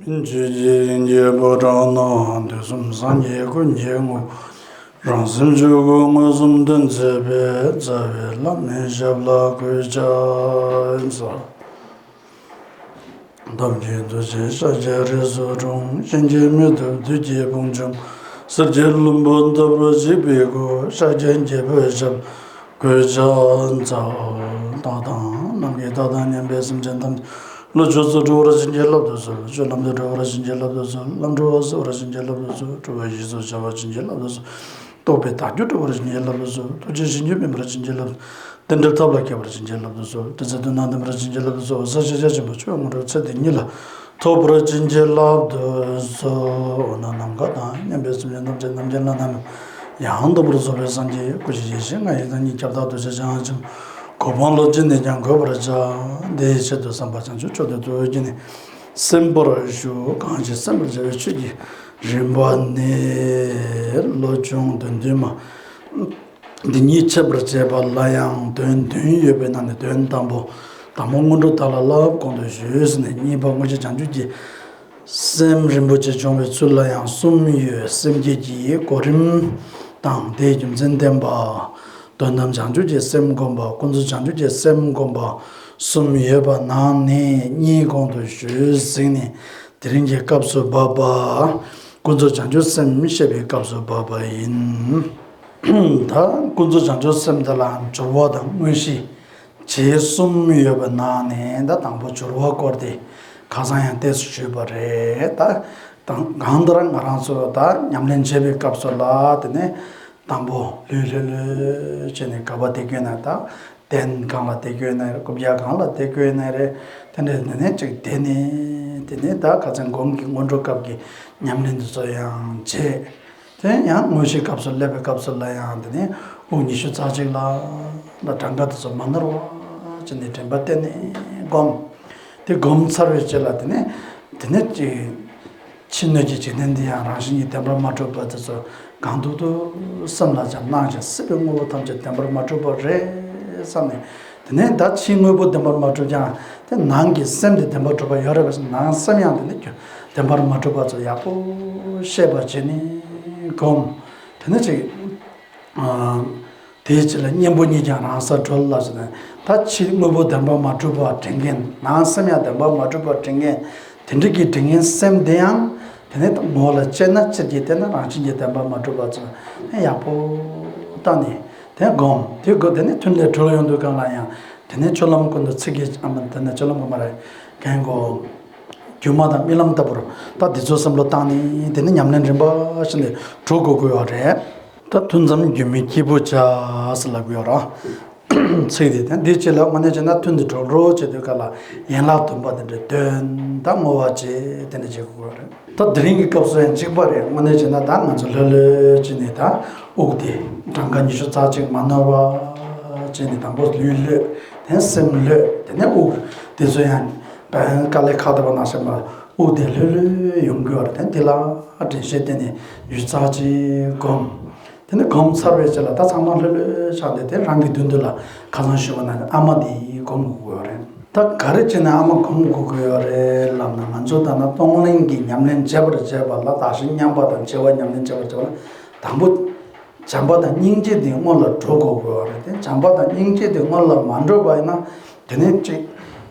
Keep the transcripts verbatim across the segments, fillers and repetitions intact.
ཆོས་ཀྱི་དབྱིངས་ཀྱི་ཕོ་བྲང་ན། དུས་གསུམ་སངས་རྒྱས་ཀུན་གྱི་ངོ་བོ། རང་སེམས་ཆོས་སྐུ་མངོན་སུམ་སྟོན་མཛད་པའི། རྩ་བའི་བླ་མའི་ཞབས་ལ་གུས་ཕྱག་འཚལ། ཐབས་མཁས་ཐུགས་རྗེས་ཤཱཀྱའི་རིགས་སུ་འཁྲུངས། གཤིན་རྗེ་མི་ཐུབ་བདུད་ཀྱི་དཔུང་འཇོམས། གསེར་གྱི་ལྷུན་པོ་འདབ་རུ་གཤེགས་པའི་སྐུ། ཤཱཀྱའི་རྒྱལ་པོའི་ཞབས་གུས་ཕྱག་འཚལ། བདག་དང་ནམ་མཁའི་མཐའ་དང་མཉམ་པའི་སེམས་ཅན་ཐམས་ཅད་བློ་ཆོས་སུ་འགྲོ་བར་བྱིན་གྱིས་བརླབ་ཏུ་གསོལ། སྤྱོད་ལམ་དུ་འགྲོ་བར་བྱིན་གྱིས་བརླབ་ཏུ་གསོལ། ལམ་འཁྲུལ་བ་སེལ་བར་བྱིན་གྱིས་བརླབ་ཏུ་གསོལ། འཁྲུལ་པ་ཡེ་ཤེས་སུ་འཆར་བར་བྱིན་གྱིས་བརླབ་ཏུ་གསོལ། རྟོགས་པས་བདག་རྒྱུད་གྲོལ་བར་བྱིན་གྱིས་བརླབ་ཏུ་གསོལ། ཐུགས་རྗེས་གཞན་རྒྱུད་སྨིན་པར་བྱིན་གྱིས་བརླབ། རྟེན་འབྲེལ་ཐབས་ལ་མཁས་པར་བྱིན་གྱིས་བརླབ་ཏུ་གསོལ། དྲི་ཟའི་དོན་དང་ལྡན་པར་བྱིན་གྱིས་བརླབ་ཏུ་གསོལ། ས་གཞི་ཤེས་བྱ་ཆེན་པོ་ཆོས་དབྱིངས་སུ་ཚེ་འདི་ཉིད་ལ་ཐོབ་པར་བྱིན་གྱིས་བརླབ་ཏུ་གསོལ། འོ་ན་ནམ་མཁའ་དང་མཉམ་པའི་སེམས་ཅན་ཐམས་ཅད་རྣམ་མཁྱེན་ལྷ་ནང་ཡང་དག་པར་རྫོགས་པའི་སངས་རྒྱས་སྐུ་ཞེས་བྱ་ཞིང་། ང་ཡི་བདག་ཉིད་ཁྱབ་བདག་ཐུགས་རྗེ་ཅན། ཁོ་བོའང་བློ་ཅན་ནས་ཀྱང་གོས་པར་བྱ། དེའི་ཕྱིར་དུ་བསམ་པ་བྱང་ཆུབ་མཆོག་ཏུ་ཐུགས་བསྐྱེད་ནས། གསན་པར་ཞུ། གང་ཞིག་གསན་པར་བྱ་བའི་ཆོས་ཀྱི་རིམ་པ་ནི། བློ་སྦྱོང་དོན་བདུན་མ། འདི་ཉིད་འཆད་པར་བྱེད་པ་ལ་ཡང་དོན་བདུན་ཡོད་པའི་ནང་ནས་དོན་དང་པོ། དང་པོ་སྔོན་འགྲོ་དག་ལ་བསླབ་གོང་དུ་ཞུས་ཟིན་ནས། གཉིས་པ་དངོས་གཞི་བྱང་ཆུབ་ཀྱི་སེམས་རིན་པོ་ཆེ་སྦྱོང་བའི་ཚུལ་ལ་ཡང་གསུམ་ཡོད། སེམས་བསྐྱེད་ཀྱི་གོ་རིམ་དང་དེའི་རྒྱུ་མཚན་བསྟན་པ། དོན་དམ་བྱང་ཆུབ་ཀྱི་སེམས་བསྒོམ་པ། ཀུན་རྫོབ་བྱང་ཆུབ་ཀྱི་སེམས་བསྒོམ་པ། གསུམ་ཡོད་པ་ནང་ནས་གཉིས་གོང་དུ་ཞུས་ཟིན་ནས། དེ་རིང་གི་སྐབས་སུ་བབ་པ། ཀུན་རྫོབ་བྱང་ཆུབ་སེམས་བཤད་པའི་སྐབས་སུ་བབ་པ་ཡིན། ད་ཀུན་རྫོབ་བྱང་ཆུབ་སེམས་དེ་ལ་སྦྱོར་བ་དང་དངོས་གཞི་བྱེད་གསུམ་ཡོད་པའི་ནང་ནས། ད་དང་པོ་སྦྱོར་བ་སྐོར་དེ་ཁ་སང་ཡང་ཏོག་ཙམ་ཞུས་པ་རེད། ད་དང་གང་ལྟར་ང་རང་ཚོ་ད་ཉམས་ལེན་བྱེད་པའི་སྐབས་སུ་ལ། དེ་ནས་དང་པོ་ལྷོད་ལྷོད་ལྷོད་བྱས་ནས་ག་པར་བསྡད་ཀྱི་ཡོད་ན། ད་གདན་གང་ལ་བསྡད་ཀྱི་ཡོད་ན་རེད། རྐུབ་བཀྱག་གང་ལ་བསྡད་ཀྱི་ཡོད་ན་རེད། དེ་འདྲ་དེ་ནས་ཅིག་བསྡད་ནས། དེ་ནས་ད་ཁ་སང་སྒོམ་གྱི་སྔོན་འགྲོ་སྐབས་ཀྱི་ཉམས་ལེན་དེ་ཚོ་ཡང་བྱས། དེ་ཡང་དངོས་གཞིའི་སྐབས་སུ་སླེབས་པའི་སྐབས་སུ་ལ་ཡང་། དེ་ནས་དབུགས་ཉི་ཤུ་རྩ་གཅིག་ལ་ད་གྲངས་ཀ་དེ་ཚོ་མ་ནོར་བ་བྱས་ནས་དྲན་པ་གཏད་ནས་སྒོམ། དེ་སྒོམ་ཚར་བའི་རྗེས་ལ། དེ་ནས་དེ་ནས་ཅིག་ཕྱི་སྣོད་ཀྱི་འཇིག་རྟེན་འདི་ཡང་རང་བཞིན་གྱིས་བདེན་པར་མ་གྲུབ་པ་དེ་ཚོ་གང་ཐུབ་ཐུབ་སེམས་ལ་བྱམས་སྣང་ཞིང་། སྲིད་པའི་དངོས་པོ་ཐམས་ཅད་བདེན་པར་མ་གྲུབ་པ་རེད་བསམ་ནས། དེ་ནས་ད་ཕྱིའི་དངོས་པོ་བདེན་པར་མ་གྲུབ་ཀྱང་། དེ་ནང་གི་སེམས་དེ་བདེན་པར་གྲུབ་པ་ཡོད་རེད་པས། ནང་སེམས་ཡང་དེ་ནས་བདེན་པར་མ་གྲུབ་པ་ཚོ་ཡག་པོ་ཤེས་པ་བྱས་ནས་སྒོམ། དེ་ནས་ཅིག་ཨ། དེའི་རྗེས་ལ་གཉེན་པོ་གཉིས་ཀྱང་རང་སར་གྲོལ་ལ་ཟེར་ནས། ད་ཕྱི་དངོས་པོ་བདེན་པར་མ་གྲུབ་པ་དྲན་མཁན། ནང་སེམས་ཡང་བདེན་པར་མ་གྲུབ་པ་དྲན་མཁན། དེ་འདྲ་གི་དྲན་མཁན་སེམས་དེ་ཡང་དེ་ནས་ངོ་ལ་དཔྱད་ན། སྤྱིར་གྱིས་བལྟས་ན་རང་བཞིན་གྱིས་བདེན་པར་མ་གྲུབ་པ་ཚོ་ཡག་པོ་བལྟས་ནས་དེ་སྒོམ། དེ་སྒོམ། དེ་ནས་ཐུན་ལས་གྲོལ་ཡོང་དུས་སྒང་ལ་ཡང་དེ་ནས་སྤྱོད་ལམ་ཀུན་ཏུ་ཚིག་གི། ཨ་མ། དེ་ནས་སྤྱོད་ལམ་ཀུན་མ་རེད། གན་གོ། སྒྱུ་མ་དང་རྨི་ལམ་ལྟ་བུར། ད་འདི་ཚོ་བསམ་བློ་བཏང་ནས་དེ་ནས་ཉམས་ལེན་རིམ་པ་བཞིན་དུ་འགྲོ་དགོས་ཀྱི་ཡོད་རེད། ད་ཐུན་མཚམས་སྒྱུ་མའི་སྐྱེས་བུ་བྱ་ཟེར་ལབ་ཀྱི་ཡོད་རེད། ཚིག་དེ། དེ་འདིའི་རྗེས་ལ་དངོས་གནས་བྱས་ན་ཐུན་དེ་གྲོལ་རོགས་བྱེད་དུས་སྐབས་ལ་ཡན་ལག་བདུན་པ་དེ་འདྲ་འདོན། ད་བསྔོ་བ་བྱེད། དེ་འདྲ་བྱེད་དགོས་ཀྱི་ཡོད་རེད། ད་དེ་རིང་གི་སྐབས་སུ་ཡང་གཅིག་པ་རེད། དངོས་གནས་བྱས་ན་ད་ང་ཚོ་ལྷོད་ལྷོད་བྱས་ནས་ད་དབུགས་དེ་གྲངས་ཀ་ཉི་ཤུ་རྩ་གཅིག་མ་ནོར་བ་བྱས་ནས། དང་པོ་ལུས་ལྷོད། དེ་ནས་སེམས་ལྷོད། དེ་ནས་དབུགས། དེ་ཚོ་ཡང་དཀའ་ལས་ཁག་ཐེག་པ་ནང་བཞིན་པ། དབུགས་དེ་ལྷོད་ལྷོད་ཡོང་དགོས་པ་རེད། དེ་ལ་དྲན་ཤེས་བསྟེན་ནས་ཡུད་ཙམ་ཅིག་སྒོམ། དེ་ནས་སྒོམ་ཚར་བའི་རྗེས་ལ་ད་ཚང་མ་ལྷོད་ལྷོད་ཆགས་ཏེ། དེ་རང་གི་མདུན་དུ་ལ་ཁ་སང་ཞུས་པ་ནང་བཞིན་ཨ་མ་དེ་སྒོམ་དགོས་ཀྱི་ཡོད་རེད། ད་ག་རེ་བྱས་ནས་ཨ་མ་སྒོམ་དགོས་ཀྱི་ཡོད་རེད་ལབ་ན། ང་ཚོ་ད་ནང་གཏོང་ལེན་གྱི་ཉམས་ལེན་བྱེད་པར་བྱེད་པ་ལ། བདག་གཞན་མཉམ་པ་དང་བརྗེ་བ་ཉམས་ལེན་བྱེད་པར་བྱེད་པ་ལ། དང་པོ་བྱམས་པ་དང་སྙིང་རྗེ་དེ་སྔོན་ལ་འགྲོ་དགོས་ཀྱི་ཡོད་རེད། དེ་བྱམས་པ་དང་སྙིང་རྗེ་དེ་སྔོན་ལ་མ་འགྲོ་བ་ཡིན་ན། དེ་ནས་ཅིག་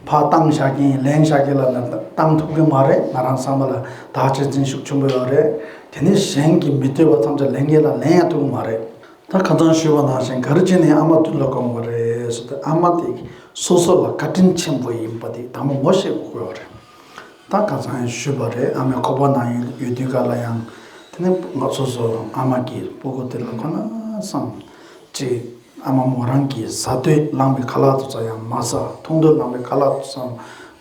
ཕར་བཏང་བཞག་གིན། ལེན་བཞག་གིན་ལབ་ན་བཏང་ཐུབ་ཀྱི་མ་རེད། ང་རང་ཚང་མ་ལ་བདག་གཅེས་འཛིན་ཤུགས་ཆེན་པོ་ཡོད་རེད། དེ་ནས་གཞན་གྱིས་མི་འདོད་པ་ཐམས་ཅད་ལེན་གྱིན་ལ་ལེན་ཡང་ཐུབ་ཀྱི་མ་རེད། ད་ཁ་སང་ཞུས་པ་ནང་བཞིན་ག་རེ་བྱས་ནས་ཨ་མ་མདུན་ལ་སྒོམ་དགོས་རེད་ཟེར་ཏེ། ཨ་མ་དེ་སོ་སོ་ལ་བཀའ་དྲིན་ཆེན་པོ་ཡིན་པ་དེ་དང་པོ་ངོ་ཤེས་དགོས་ཀྱི་ཡོད་རེད། ད་ཁ་སང་ཡང་ཞུས་པ་རེད། ཨ་མའི་ཁོག་པ་ནང་ཡོད་དུས་སྐབས་ལ་ཡང་། དེ་ནས་ང་ཚོ་སོ་སོ་ཨ་མ་གི་སྤུ་གུ་དེ་ལ་ཁོ་ན་བསམ་ཅིག་ཨ་མ་མོ་རང་གིས་ཟ་འདོད་ལངས་པའི་ཁ་ལག་དེ་ཚོ་ཡང་མ་ཟ། འཐུང་འདོད་ལངས་པའི་ཁ་ལག་དེ་ཚོ་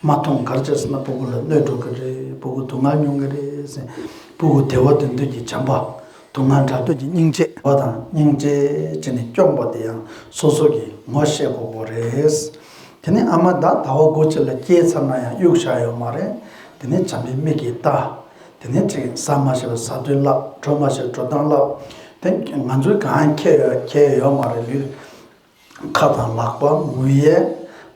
མ་འཐུང་། ག་རེ་བྱས་ཟེར་ན་སྤུ་གུ་ལ་གནོད་འགྲོ་གི་རེད། སྤུ་གུ་སྡུག་བསྔལ་མྱོང་གི་རེད་ཟེར། སྤུ་གུ་བདེ་བ་འདོད་འདོད་ཀྱི་བྱམས་པ། སྡུག་བསྔལ་བྲལ་འདོད་ཀྱི་སྙིང་རྗེ། བ་དང་སྙིང་རྗེ་བྱས་ནས་སྐྱོང་པ་དེ་ཡང་སོ་སོ་གིས་ངོ་ཤེས་དགོས་ཀྱི་རེད། དེ་ནས་ཨ་མ་ད་ཟླ་བ་དགུ་ཅིག་ལ་སྐྱེས་ཚར་ན་ཡང་གཡུག་བཞག་ཡོད་མ་རེད། དེ་ནས་བྱམས་པའི་མིག་གིས་ལྟ། དེ་ནས་ཅིག་ཟ་མ་ཤེས་པ་ཟ་འདོད་ལབ། འགྲོ་མ་ཤེས་འགྲོ་སྟངས་ལབ། དེ་ང་ཚོའི་གང་ཡང་ཁྱེར་ཡོད་ཁྱེར་ཡོད་མ་རེད། ལུས། ཁ་དང་ལག་པ། ངུ་ཡས།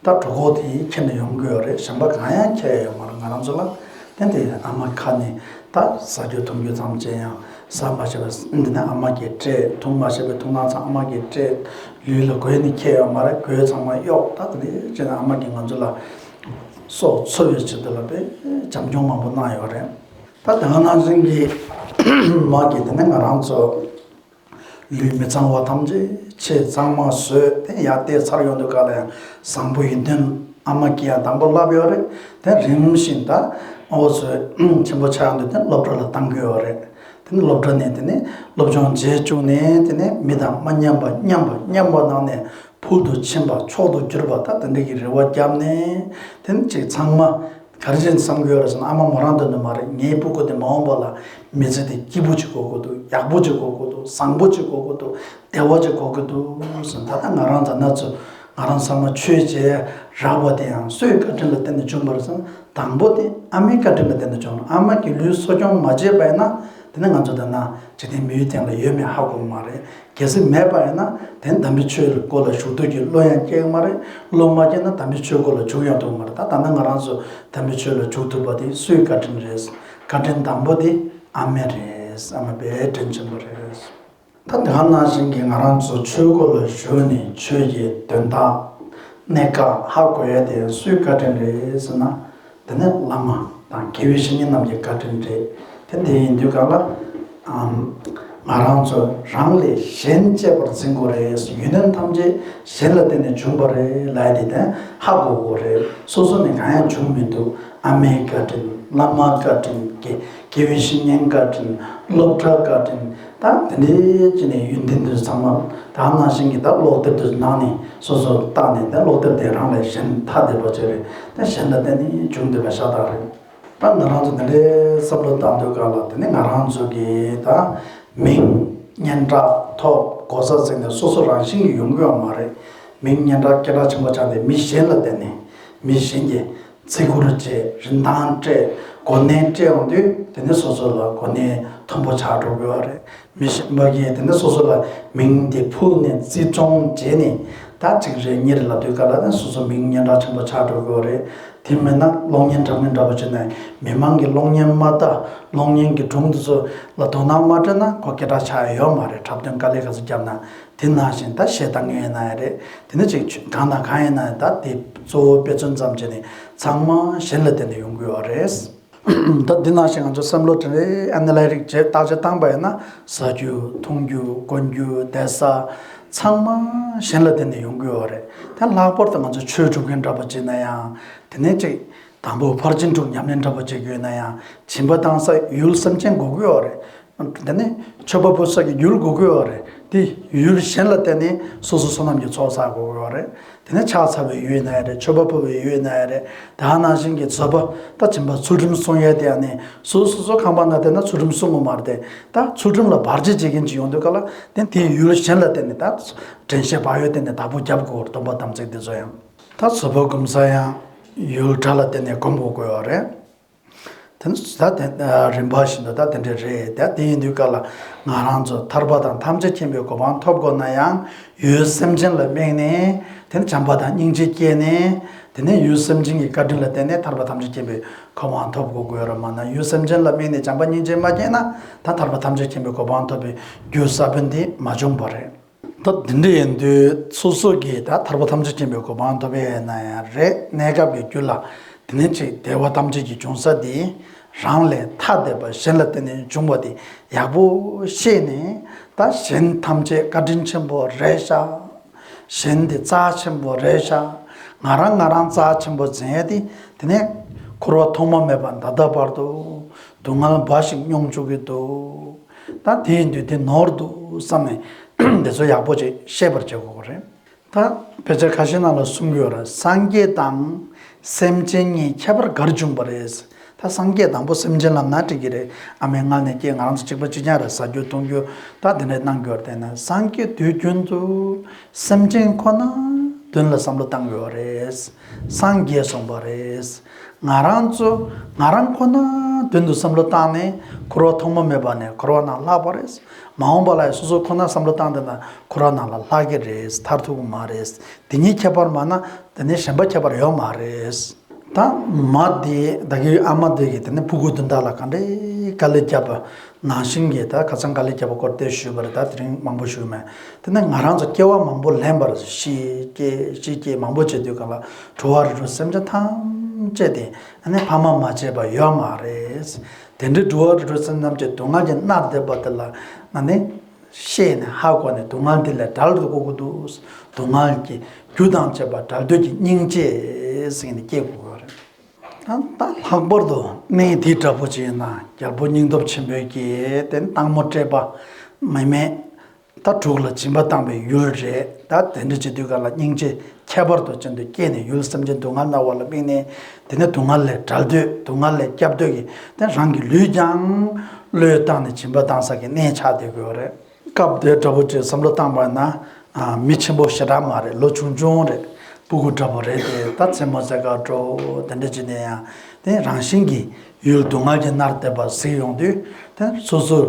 ད་གྲོད་ཁོག་དེ་ཁྱེར་ནས་ཡོང་གི་ཡོད་རེད། གཞན་པ་གང་ཡང་ཁྱེར་ཡོད་མ་རེད། ང་རང་ཚོ་ལ་ དེ་འདི་ཨ་མ་ཁ་ནས་ད་ཟ་རྒྱུ་འཐུང་རྒྱུ་ཙམ་ཅན་ཡང་ཟ་མ་ཤེས་པ་འདི་ནས་ཨ་མ་གིས་སྤྲད། འཐུང་མ་ཤེས་པའི་འཐུང་སྟངས་ཚང་ཨ་མ་གིས་སྤྲད། ལུས་ལ་གོས་ནི་ཁྱེར་ཡོད་མ་རེད། གོས་ཚང་མ་གཡོགས། ད་དེ་འདྲ་བྱས་ནས་ཨ་མ་གིས་ང་ཚོ་ལ་སྲོག་འཚོ་བའི་ཆེད་དུ་ལ་དཔེ་བྱམས་སྐྱོང་མང་པོ་གནང་ཡོད་རེད། ད་དེ་ག་ནང་བཞིན་གྱི་མ་གི་དེ་ནས་ང་རང་ཚོ་ལུས་མི་གཙང་བ་ཐམས་ཅད་ཆེས་གཙང་མ་བཟོས་ཏེ་ཡར་བལྟས་ཚར་ཡོང་དུས་སྐབས་ལ་ཡང་བཟང་པོ་ཡོན་ཏན་ཨ་མ་གིས་ཡང་དང་པོ་བསླབས་ཡོད་རེད། དེ་རིམ་བཞིན་ད་ཨོ་ཚོ་ཆེན་པོ་ཆགས་ཡོང་དུས་དེ་སློབ་གྲྭ་ལ་བཏང་གི་ཡོད་རེད། དེ་ནས་སློབ་གྲྭ་ནས་དེ་ནས་སློབ་སྦྱོང་བྱེད་བཅུག་ནས་དེ་ནས་མི་དང་མ་མཉམ་པ་མཉམ་པ་མཉམ་པ་ནང་ནས་ཕུལ་དུ་ཕྱིན་པ་མཆོག་ཏུ་གྱུར་པ་ད་དེ་འདྲ་གི་རེ་བ་བརྒྱབ་ནས་དེ་ནས་ཅིག་ཚང་མ་ག་རེ་བྱས་ནས་བསམ་གྱི་ཡོད་རེད་ཟེར་ན། ཨ་མ་མོ་རང་དོན་དུ་མ་རེད། ངའི་སྤུ་གུ་དེ་མ་འོངས་པ་ལ་མི་ཚེ་དེ་སྐྱིད་པོ་ཅིག་དགོས་ཀྱི་འདུག་ཡག་པོ་ཅིག་དགོས་ཀྱི་འདུག་བཟང་པོ་ཅིག་དགོས་ཀྱི་འདུག་བདེ་བ་ཅིག་དགོས་ཀྱི་འདུག་ཟེར། ད་ལྟ་ང་རང་ཚོ་ན་ཚོ་ང་རང་ཚང་མ་ཆོས་བྱེད་རག་པ་དེ་ཡང་སུའི་བཀའ་དྲིན་ལ་བརྟེན་ནས་བྱུང་བ་རེད་ཟེར་ན། དང་པོ་དེ་ཨ་མའི་བཀའ་དྲིན་ལ་བརྟེན་ནས་བྱུང་། ཨ་མ་གི་ལུས་གསོ་སྐྱོང་མ་བྱས་པ་ཡིན་ན་དེ་ནི་ང་ཚོ་ད་ན་འཇིག་རྟེན་མི་ཡུལ་སྟེང་ལ་ཡོད་མེད་ཧ་གོ་གི་མ་རེད། གལ་སྲིད་མེད་པ་ཡིན་ན་དེ་ནི་དམ་པའི་ཆོས་སྒོ་ལ་ཞུགས་ཐུབ་ཀྱི་བློ་ཡང་སྐྱེ་གི་མ་རེད། བློ་མ་སྐྱེས་ན་དམ་པའི་ཆོས་སྒོ་ལ་ཞུགས་ཡང་ཐུབ་ཀྱི་མ་རེད། ད་ད་ནི་ང་རང་ཚོ་དམ་པའི་ཆོས་ལ་ཞུགས་ཐུབ་པ་དེ་སུའི་བཀའ་དྲིན་རེད། བཀའ་དྲིན་དང་པོ་དེ་ཨ་མ་རེད། ཨ་མ་དཔེ་དྲིན་ཆེན་པོ་རེད། ད་དེ་ག་ནང་བཞིན་གྱི་ང་རང་ཚོ་ཆོས་སྒོ་ལ་ཞུགས་ནས་ཆོས་ཀྱི་དོན་དག་གནད་འགག་ཧ་གོ་ཡ་དེ་སུའི་བཀའ་དྲིན་རེད་ཟེར་ན། དེ་ནི་བླ་མ་དང་དགེ་བའི་བཤེས་གཉེན་རྣམས་ཀྱི་བཀའ་དྲིན་རེད། དེ་འདི་ཡིན་དུས་ག་ལ་ཨམ། ང་རང་ཚོ་རང་ལས་གཞན་གཅེས་པར་འཛིན་དགོས་རེད། ཡོན་ཏན་ཐམས་ཅད་གཞན་ལ་བརྟེན་ནས་བྱུང་བ་རེད་ལབ་ཡ་དེ་ཧ་གོ་དགོས་རེད། སོ་སོ་ནས་གང་ཡང་བྱུང་མི་འདུག་ཨ་མའི་བཀའ་དྲིན། བླ་མ་བཀའ་དྲིན། དགེ་དགེ་བའི་བཤེས་གཉེན་བཀའ་དྲིན། སློབ་གྲྭ་བཀའ་དྲིན། ད་དེ་འདྲའི་ཅི་ནས་ཡོན་ཏན་དེ་ཚང་མ་ད་ནང་བཞིན་གྱི་ད་ཀློག་དེབ་དེ་ནང་ནས་སོ་སོ་བལྟས་ནས། ད་ཀློག་དེབ་དེ་རང་ལས་གཞན་ཐ་དད་པ་ཅིག་རེད། ད་གཞན་ལ་བརྟེན་ནས་བྱུང་བསྡད་པ་ཤ་སྟག་རེད། ད་ང་རང་ཚོ་དེ་འདྲའི་བསམ་བློ་བཏང་དུས་སྐབས་ལ་དེ་ནི་ང་རང་ཚོ་གི་ད་མིང་སྙན་གྲགས་ཐོབ་གོ་ས་ཟིན་ནས་སོ་སོ་རང་བཞིན་གྱིས་ཡོང་གི་ཡོད་མ་རེད། མིང་སྙན་གྲགས་སྐད་གྲགས་ཆེན་པོ་ཆགས་ཏེ་མི་གཞན་ལ་བརྟེན་ནས་མི་གཞན་གྱིས་བརྩི་བཀུར་བྱས། རིན་ཐང་སྤྲད། གོ་གནས་སྤྲད་ཡོང་དུས་དེ་ནི་སོ་སོ་ལ་གོ་གནས་མཐོན་པོ་ཆགས་འགྲོ་གི་ཡོད་རེད། མི་གཞན་པ་གིས་དེ་ནི་སོ་སོ་ལ་མིང་དེ་ཕུལ་ནས་བརྩི་མཐོང་བྱས་ནས་ད་གཅིག་རེ་གཉིས་རེ་ལབ་དུས་སྐབས་ལ་ནི་སོ་སོ་མིང་སྙན་གྲགས་ཆེན་པོ་ཆགས་འགྲོ་གི་ཡོད་རེད། དེ་མིན་ན་གློག་བརྙན་འདྲ་མིན་འདྲ་པོ་བྱས་ནས་མི་མང་གི་གློག་བརྙན་མ་ལྟ། གློག་བརྙན་གྱི་སྒྲུང་དེ་ཚོ་ལ་དོ་སྣང་མ་སྤྲད་ན་ཁོ་སྐད་གྲགས་ཆགས་ཡ་ཡོད་མ་རེད། འཁྲབ་སྟོན་དཀའ་ལས་ག་ཚོད་བརྒྱབ་ན། དེ་ནང་བཞིན་ད་གཞས་བཏང་མཁན་ཡིན་ན་ཡང་རེད། དེ་ནི་ཅིག་གང་དང་གང་ཡིན་ན་ཡང་ད་དེ་གཙོ་བོ་དཔེ་མཚོན་ཙམ་བྱས་ནས་ཚང་མ་གཞན་ལ་བརྟེན་ནས་ཡོང་གི་ཡོད་རེད། ད་འདི་ནང་བཞིན་ང་ཚོ་བསམ་བློ་དེ་འདྲའི་ཨ་ན་ལའི་རིག་བྱས་བརྟག་དཔྱད་བཏང་པ་ཡིན་ན། ཟ་རྒྱུ་འཐུང་རྒྱུ་གོན་རྒྱུ་བསྡད་ས་ཚང་མ་གཞན་ལ་བརྟེན་ནས་ཡོང་གི་ཡོད་རེད། ད་ལྷག་པར་དུ་ང་ཚོ་ཆོས་སྒྲུབ་མཁན་འདྲ་པོ་བྱས་ན་ཡང་དེ་ནས་ཅིག་དང་པོ་ཕར་ཕྱིན་དྲུག་ཉམས་ལེན་འདྲ་པོ་བྱེད་དགོས་ན་ཡང་སྦྱིན་པ་བཏང་ས་ཡུལ་སེམས་ཅན་དགོས་ཀྱི་ཡོད་རེད། དེ་ནས་མཆོད་པ་ཕུལ་ས་ཀྱི་ཡུལ་དགོས་ཀྱི་ཡོད་རེད། དེ་ཡུལ་གཞན་ལ་བརྟེན་ནས་སོ་སོ་བསོད་ནམས་ཀྱི་ཚོགས་བསགས་དགོས་ཀྱི་ཡོད་རེད། དེ་ནས་ཕྱག་འཚལ་བའི་ཡུལ་ཡིན་ན་ཡང་རེད། མཆོད་པ་ཕུལ་བའི་ཡུལ་ཡིན་ན་ཡང་རེད། དེ་ནང་བཞིན་གྱི་བཟོད་པ་ད་སྦྱིན་པ་ཚུལ་ཁྲིམས་སྲུང་ཡས་དེ་ཡང་ནི་སོ་སོ་སོ་ཁང་པ་ན་བསྡད་ན་ཚུལ་ཁྲིམས་སྲུང་དགོས་མ་རེད་དེ། ད་ཚུལ་ཁྲིམས་ལ་བར་ཆད་བྱེད་མཁན་ཅིག་ཡོང་དུས་སྐབས་ལ་དེ་དེའི་ཡུལ་གཞན་ལ་བརྟེན་ནས་ད་དྲན་ཤེས་བག་ཡོད་བརྟེན་ནས་བདག་པོ་རྒྱབ་དགོས། སྡོམ་པ་དམ་ཚིག་དེ་ཚོ་ཡང་ད་བཟོད་པ་སྒོམ་ས་ཡང་ཡུལ་གྲྭ་ལ་བརྟེན་ནས་སྒོམ་དགོས་ཀྱི་ཡོད་རེད། དེ་ནི་ད་དེ་རིམ་པ་བཞིན་དུ་ད་དེ་འདྲ་རེད། ད་དེ་ཡིན་དུས་སྐབས་ལ་ང་རང་ཚོ་ཐར་པ་དང་ཐམས་ཅད་མཁྱེན་པའི་གོ་འཕང་ཐོབ་དགོས་ན་ཡང་ཡུལ་སེམས་ཅན་ལ་དམིགས་ནས་དེ་ནི་བྱམས་པ་དང་སྙིང་རྗེ་སྐྱེས་ནས་དེ་ནས་ཡུལ་སེམས་ཅན་གྱི་བཀའ་དྲིན་ལ་བརྟེན་ནས་ཐར་པ་ཐམས་ཅད་མཁྱེན་པའི་གོ་འཕང་ཐོབ་དགོས་ཀྱི་ཡོད་རེད། མ་ན་ཡུལ་སེམས་ཅན་ལ་དམིགས་ནས་བྱམས་པ་སྙིང་རྗེ་མ་སྐྱེས་ན་ད་ཐར་པ་ཐམས་ཅད་མཁྱེན་པའི་གོ་འཕང་ཐོབ་པའི་རྒྱུ་ས་བོན་དེ་མ་བྱུང་བ་རེད། ད་དེ་འདྲ་ཡིན་དུས་སོ་སོ་གིས་ད་ཐར་པ་ཐམས་ཅད་མཁྱེན་པའི་གོ་འཕང་ཐོབ་ཡས་ན་ཡང་རེད། གནས་སྐབས་ཀྱི་རྒྱུ་ལ་དེ་ནས་ཅིག་བདེ་བ་ཐམས་ཅད་ཀྱི་འབྱུང་ས་དེ་རང་ལས་ཐ་དད་པ་གཞན་ལ་བརྟེན་ནས་འབྱུང་བ་དེ་ཡག་པོ་ཤེས་ནས། ད་གཞན་ཐམས་ཅད་བཀའ་དྲིན་ཆེན་པོ་རེད་ཤག་གཞན་དེ་རྩ་ཆེན་པོ་རེད་ཤག་ང་རང་ང་རང་རྩ་ཆེན་པོ་འཛིན་ཡས་དེ་དེ་ནས་འཁོར་བ་ཐོག་མ་མེད་པ་ད་ལྟ་བར་དུ་སྡུག་བསྔལ་འབའ་ཞིག་མྱོང་བཅུག་གི་འདུག་ད་དེ་ཡིན་དུས་དེ་ནོར་འདུག་བསམ་ནས་དེ་ཚོ་ཡག་པོ་ཅིག་ཤེས་པར་བྱེད་དགོས་ཀྱི་རེད། ད་དཔེ་ཆ་ཁ་ཤས་ནང་ལ་གསུང་གི་ཡོད་རེད། སངས་རྒྱས་དང་སེམས་ཅན་གཉིས་ཁྱད་པར་ག་རེ་བྱུང་བ་རེད། ད་སངས་རྒྱས་དང་པོ་སེམས་ཅན་ལབ་ན་འགྲིག་གི་རེད། ཨ་མའི་མངལ་ནས་སྐྱེས། ང་རང་ཚོ་གཅིག་པ་གཅིག་རྐྱང་རེད། ཟ་རྒྱུ་འཐུང་རྒྱུ་ད་དེ་འདྲ་གནང་གི་ཡོད་རེད། དེ་ན་སངས་རྒྱས་དུས་རྒྱུན་དུ་སེམས་ཅན་ཁོ་ན་མདུན་ལ་བསམ་བློ་བཏང་གི་ཡོད་རེད། སངས་རྒྱས་སོང་བ་རེད། ང་རང་ཚོ་ང་རང་ཁོ་ན་མདུན་དུ་བསམ་བློ་བཏང་ནས་འཁོར་བ་ཐོག་མ་མེད་པ་ནས་འཁོར་བ་ནང་ལྷག་པ་རེད། མ་འོངས་པ་ལ་ཡང་སོ་སོ་ཁོ་ན་བསམ་བློ་བཏང་བསྡད་ན་འཁོར་བ་ནང་ལ་ལྷག་གི་རེད། ཐར་ཐུབ་ཀྱི་མ་རེད། དེ་གཉིས་ཁྱད་པར་མ་ན་དེ་ནས་གཞན་པ་ཁྱད་པར་ཡོད་མ་རེད། ད་མ་དེ་ད་གི་ཨ་མ་དེ་གི་དེ་ནས་ཕྲུ་གུ་དེ་འདྲ་ལ་ག་འདྲའི་དཀའ་ལས་བརྒྱབ་པ་ནང་བཞིན་གྱི་ད་ཁ་སང་དཀའ་ལས་བརྒྱབ་པ་སྐོར་དེ་ཞུས་པ་རེད། ད་དེ་རིང་མང་པོ་ཞུས་མེད། དེ་ནས་ང་རང་ཚོ་སྐྱེ་བ་མང་པོ་ལེན་པར་ཤི་སྐྱེ་ཤི་སྐྱེ་མང་པོ་བྱེད་དུས་གང་ལ་འགྲོ་བ་རིགས་དྲུག་སེམས་ཅན་ཐམས་ཅད་དེ་ཨ་ནི་ཕ་མ་མ་བྱས་པ་ཡོད་མ་རེད། དེ་འདྲའི་འགྲོ་བ་རིགས་དྲུག་སེམས་ཅན་ཐམས་ཅད་སྡུག་བསྔལ་གྱིས་མནར་བསྡད་པ་དེ་ལ་ཨ་ནི། ཤེས་ནས་ཧ་གོ་ནས་སྡུག་བསྔལ་འདི་ལས་བྲལ་དུ་དགོས་ཀྱི་འདུག་སྡུག་བསྔལ་གྱི་རྒྱུ་དང་བཅས་པ་བྲལ་འདོད་ཀྱི་སྙིང་རྗེ་ཟེར་ནས་སྐྱེ་དགོས་པ་རེད། ད་ད་ལྷག་པར་དུ་གནས་འདི་འདྲ་པོ་ཅིག་ཡིན་ན་རྒྱལ་པོ་སྙིང་སྟོབས་ཆེན་པོའི་གི་དེ་སྟག་མོ་བཀྲེས་པ་མི་མེད་ད་དྲུག་ལ་སྦྱིན་པ་བཏང་བའི་ཡུལ་རེད། ད་དེ་འདྲ་བྱེད་དུས་ག་ལ་སྙིང་རྗེ་ཁྱད་པར་དུ་ཅན་དུ་སྐྱེས་ནས་ཡུལ་སེམས་ཅན་སྡུག་བསྔལ་མནར་བ་ལ་དམིགས་ནས་དེ་ནས་སྡུག་བསྔལ་ལས་བྲལ་འདོད་སྡུག་བསྔལ་ལས་སྐྱབས་འདོད་ཀྱི་དེ་རང་གི་ལུས་ཀྱང་བློས་བཏང་ནས་སྦྱིན་པ་བཏང་ས་གི་གནས་ཆགས་བསྡད་དགོས་རེད། སྐབས་དེ་འདྲ་པོ་ཅིག་བསམ་བློ་བཏང་བ་ན་ཨ་མི་ཆེན་པོ་ཞེ་དྲག་མ་རེད། ལོ་ཆུང་ཆུང་རེད། སྤུ་གུ་འདྲ་པོ་རེད་དེ། ད་མཚན་མོ་ཟས་ག་འགྲོ་དེ་འདྲ་བྱས་ནས་ཡང་དེ་རང་བཞིན་གྱིས་ཡུལ་སྡུག་བསྔལ་གྱིས་མནར་བསྡད་པ་གཟིགས་ཡོང་དུས་དེ་སོ་སོ་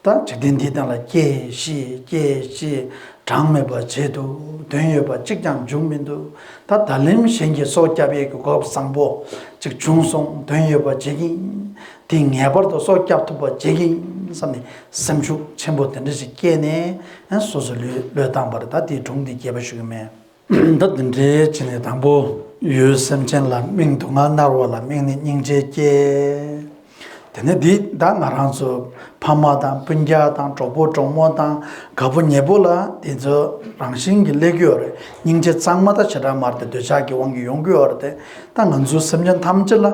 ད་འཇིག་རྟེན་འདིའི་སྟེང་ལ་སྐྱེ་ཤི་སྐྱེ་ཤི་གྲངས་མེད་པ་བྱས་འདུག་དོན་ཡོད་པ་གཅིག་ཀྱང་བྱུང་མི་འདུག་ད་ད་ལན་གཞན་གྱི་སྲོག་སྐྱབས་ཡས་ཀྱི་གོ་སྐབས་བཟང་པོ་ཅིག་བྱུང་སོང་། དོན་ཡོད་པ་བྱེད་ཀྱིན། དེ་ངེས་པར་དུ་སྲོག་སྐྱབས་ཐུབ་པ་བྱེད་ཀྱིན་བསམ་ནས་སེམས་ཤུགས་ཆེན་པོ་དེ་འདྲ་ཞིག་སྐྱེས་ནས་སོ་སོ་བློས་བློས་བཏང་བར་ད་དེའི་སྒྲུང་འདི་རྒྱས་པ་ཞུ་གི་མེད། ད་དེ་འདྲའི་བྱས་ནས་དང་པོ་ཡུལ་སེམས་ཅན་ལ་དམིགས། སྡུག་བསྔལ་མནར་བ་ལ་དམིགས་ནས་སྙིང་རྗེ་སྐྱེ། དེ་ནས་འདི་ད་ང་རང་ཚོ་ཕ་མ་དང་སྤུན་ཀྱག་དང་གྲོགས་པོ་གྲོགས་མོ་དང་དགའ་པོ་ཉེ་པོ་ལ་དེ་ཚོ་རང་བཞིན་གྱིས་སླེབས་ཀྱི་ཡོད་རེད། སྙིང་རྗེ་གཙང་མ་ད་ཞེ་དྲག་མ་རེད་དེ་འདོད་ཆགས་ཀྱི་དབང་གིས་ཡོང་གི་ཡོད་རེད་དེ། ད་ང་ཚོའི་སེམས་ཅན་ཐམས་ཅད་ལ་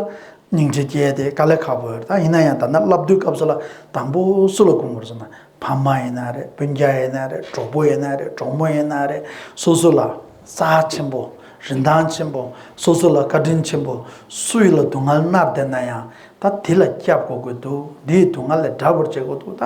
སྙིང་རྗེ་སྐྱེ་དེ་དཀའ་ལས་ཁག་པོ་ཡོད་རེད། ད་ཡིན་ན་ཡང་ད་ནི་བསླབ་དུས་སྐབས་སུ་ལ་དང་པོ་སུ་ལ་དགོངས་དགོས་རེད་ཟེར་ན་ཕ་མ་ཡིན་ན་རེད། སྤུན་ཀྱག་ཡིན་ན་རེད། གྲོགས་པོ་ཡིན་ན་རེད། གྲོགས་མོ་ཡིན་ན་རེད། སོ་སོ་ལ་རྩ་ཆེན་པོ་རིན་ཐང་ཆེན་པོ་སོ་སོ་ལ་བཀའ་དྲིན་ཆེན་པོ་སུ་ཡིན་ལ་སྡུག་བསྔལ་མནར་བསྡད་ན་ཡང་ད་དེ་ལ་སྐྱབས་དགོས་ཀྱི་འདུག་དེའི་སྡུག་བསྔལ་ལས་བྲལ་བར་བྱེད་དགོས་འདུག་ད་